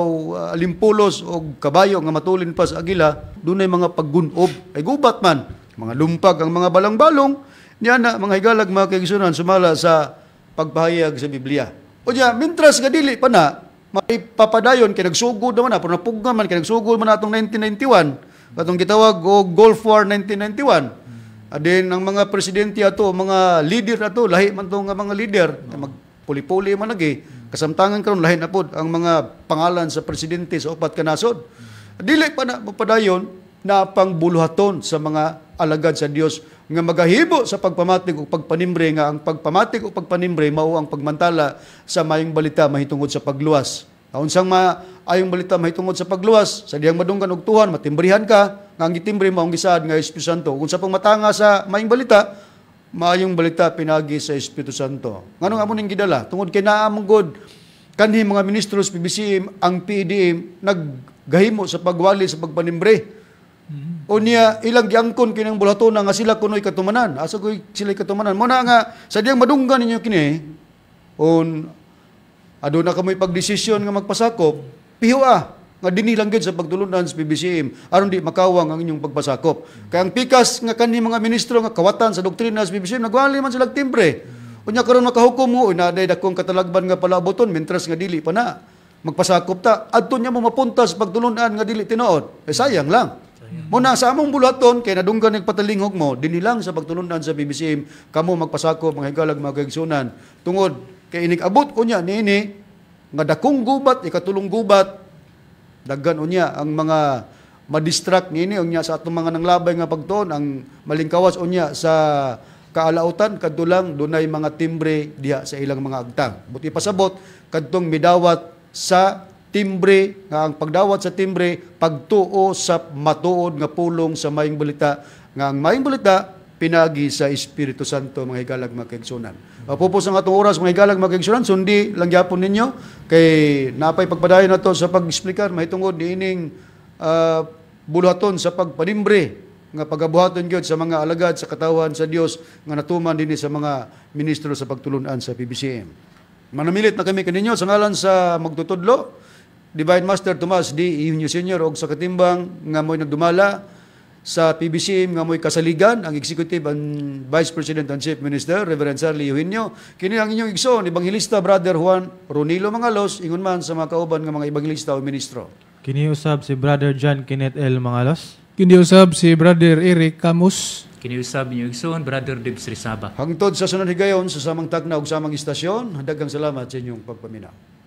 A: limpulos og kabayo nga matulin pa sa agila, dunay mga paggunob. Ay gubat man, mga lumpag ang mga balangbalong niya na mga higalag mga kaigsunan sumala sa pagpahayag sa Biblia. O niya, mintras nga dili pa na maipapadayon kay nagsugod naman na, pero napugnan man kay nagsugod man atong 1991, katong gitawag og Gulf War 1991. Adin ang mga presidente ato, mga leader ato, lahi man to nga mga leader, magpuli-puli man lagi. Kasamtangan karon lahi na pod ang mga pangalan sa presidente sa upat ka nasod. Dili pa na mapadayon na pangbuluhaton sa mga alagad sa Dios nga magahibo sa pagpamatig o pagpanimbre, nga ang pagpamatig o pagpanimbre mao ang pagmantala sa maayong balita mahitungod sa pagluwas. Unsang maayong balita mahitungod sa pagluwas, sa diyang madunggan og tuhan, matimbrihan ka, nga ang gitimbre mao ang gisaad nga Espiritu Santo. Kung sa pangmatanga sa maayong balita, maayong balita pinagi sa Espiritu Santo. Nganong amo ning gidala? Tungod kay naa man gud kanhi mga ministro sa PBCM, ang PEDM naggahimo sa pagwali sa pagpanimbre. O niya ilang giangkon kinang bulaton nga sila kunoy katumanan. Asa koy sila katumanan? Mo na nga sa diyang madunggan ninyo kini, on aduna kamoy pagdesisyon nga magpasakop, piho nga dinhi lang gyud sa pagtulunan sa PBCM aron di makawang ang inyong pagpasakop. Kay ang pikas nga kanhi mga ministro nga kawatan sa doktrina sa PBCM nagwali man sila timbre. Unya karon makahukom mo, na day dakong katalagban nga palaabuton mentras nga dili pa na magpasakop ta, adto niya mo mapunta sa pagtulunan nga dili tinuod. Eh sayang lang. Muna sa among bulaton kay nadunggan nagpatalingog mo dinhi lang sa pagtulunan sa PBCM kamo magpasakop mga higalag mga kaigsunan, tungod kay inig-abot unya niini nga dakong gubat, ikatulong gubat, daghan unya ang mga madistract niini unya sa atong mga nanglabay nga pagtuon, ang malingkawas unya sa kaalautan kadto lang dunay mga timbre diha sa ilang mga agtang. Buti pasabot kadtong midawat sa timbre, nga ang pagdawat sa timbre pagtuo sa matuod nga pulong sa maayong balita, nga ang maayong balita pinagi sa Espiritu Santo mga higalag mga kaigsunan. Pupos ang atong oras mga higalag mga kaigsunan, sundi lang gyapon ninyo kay napay pagpadayon nato sa pag-explicar mahitungod niining buluhaton sa pagpanimbre nga pagabuhaton gyud sa mga alagad sa katawan sa Dios nga natuman dinhi sa mga ministro sa pagtulunan sa PBCM. Manamilit na kami kaninyo sa ngalan sa magtutudlo, Divine Master Tomas D. Eugenio Sr. og sa katimbang nga mo'y nagdumala sa PBCM nga mo'y kasaligan ang Executive and Vice President and Chief Minister Reverend Charlie Eugenio. Kini ang inyong igsoon, Ebanghilista Brother Juan Ronilo Mangalos, ingon man sa mga kauban nga mga ebanghilista o ministro.
B: Kini usab si Brother John Kenneth L. Mangalos.
C: Kini usab si Brother Eric Camus.
D: Kini usab inyong igsoon, Brother Debs Rizaba.
A: Hangtod sa sunod higayon sa samang tagna ug samang istasyon, daghang salamat sa inyong pagpaminaw.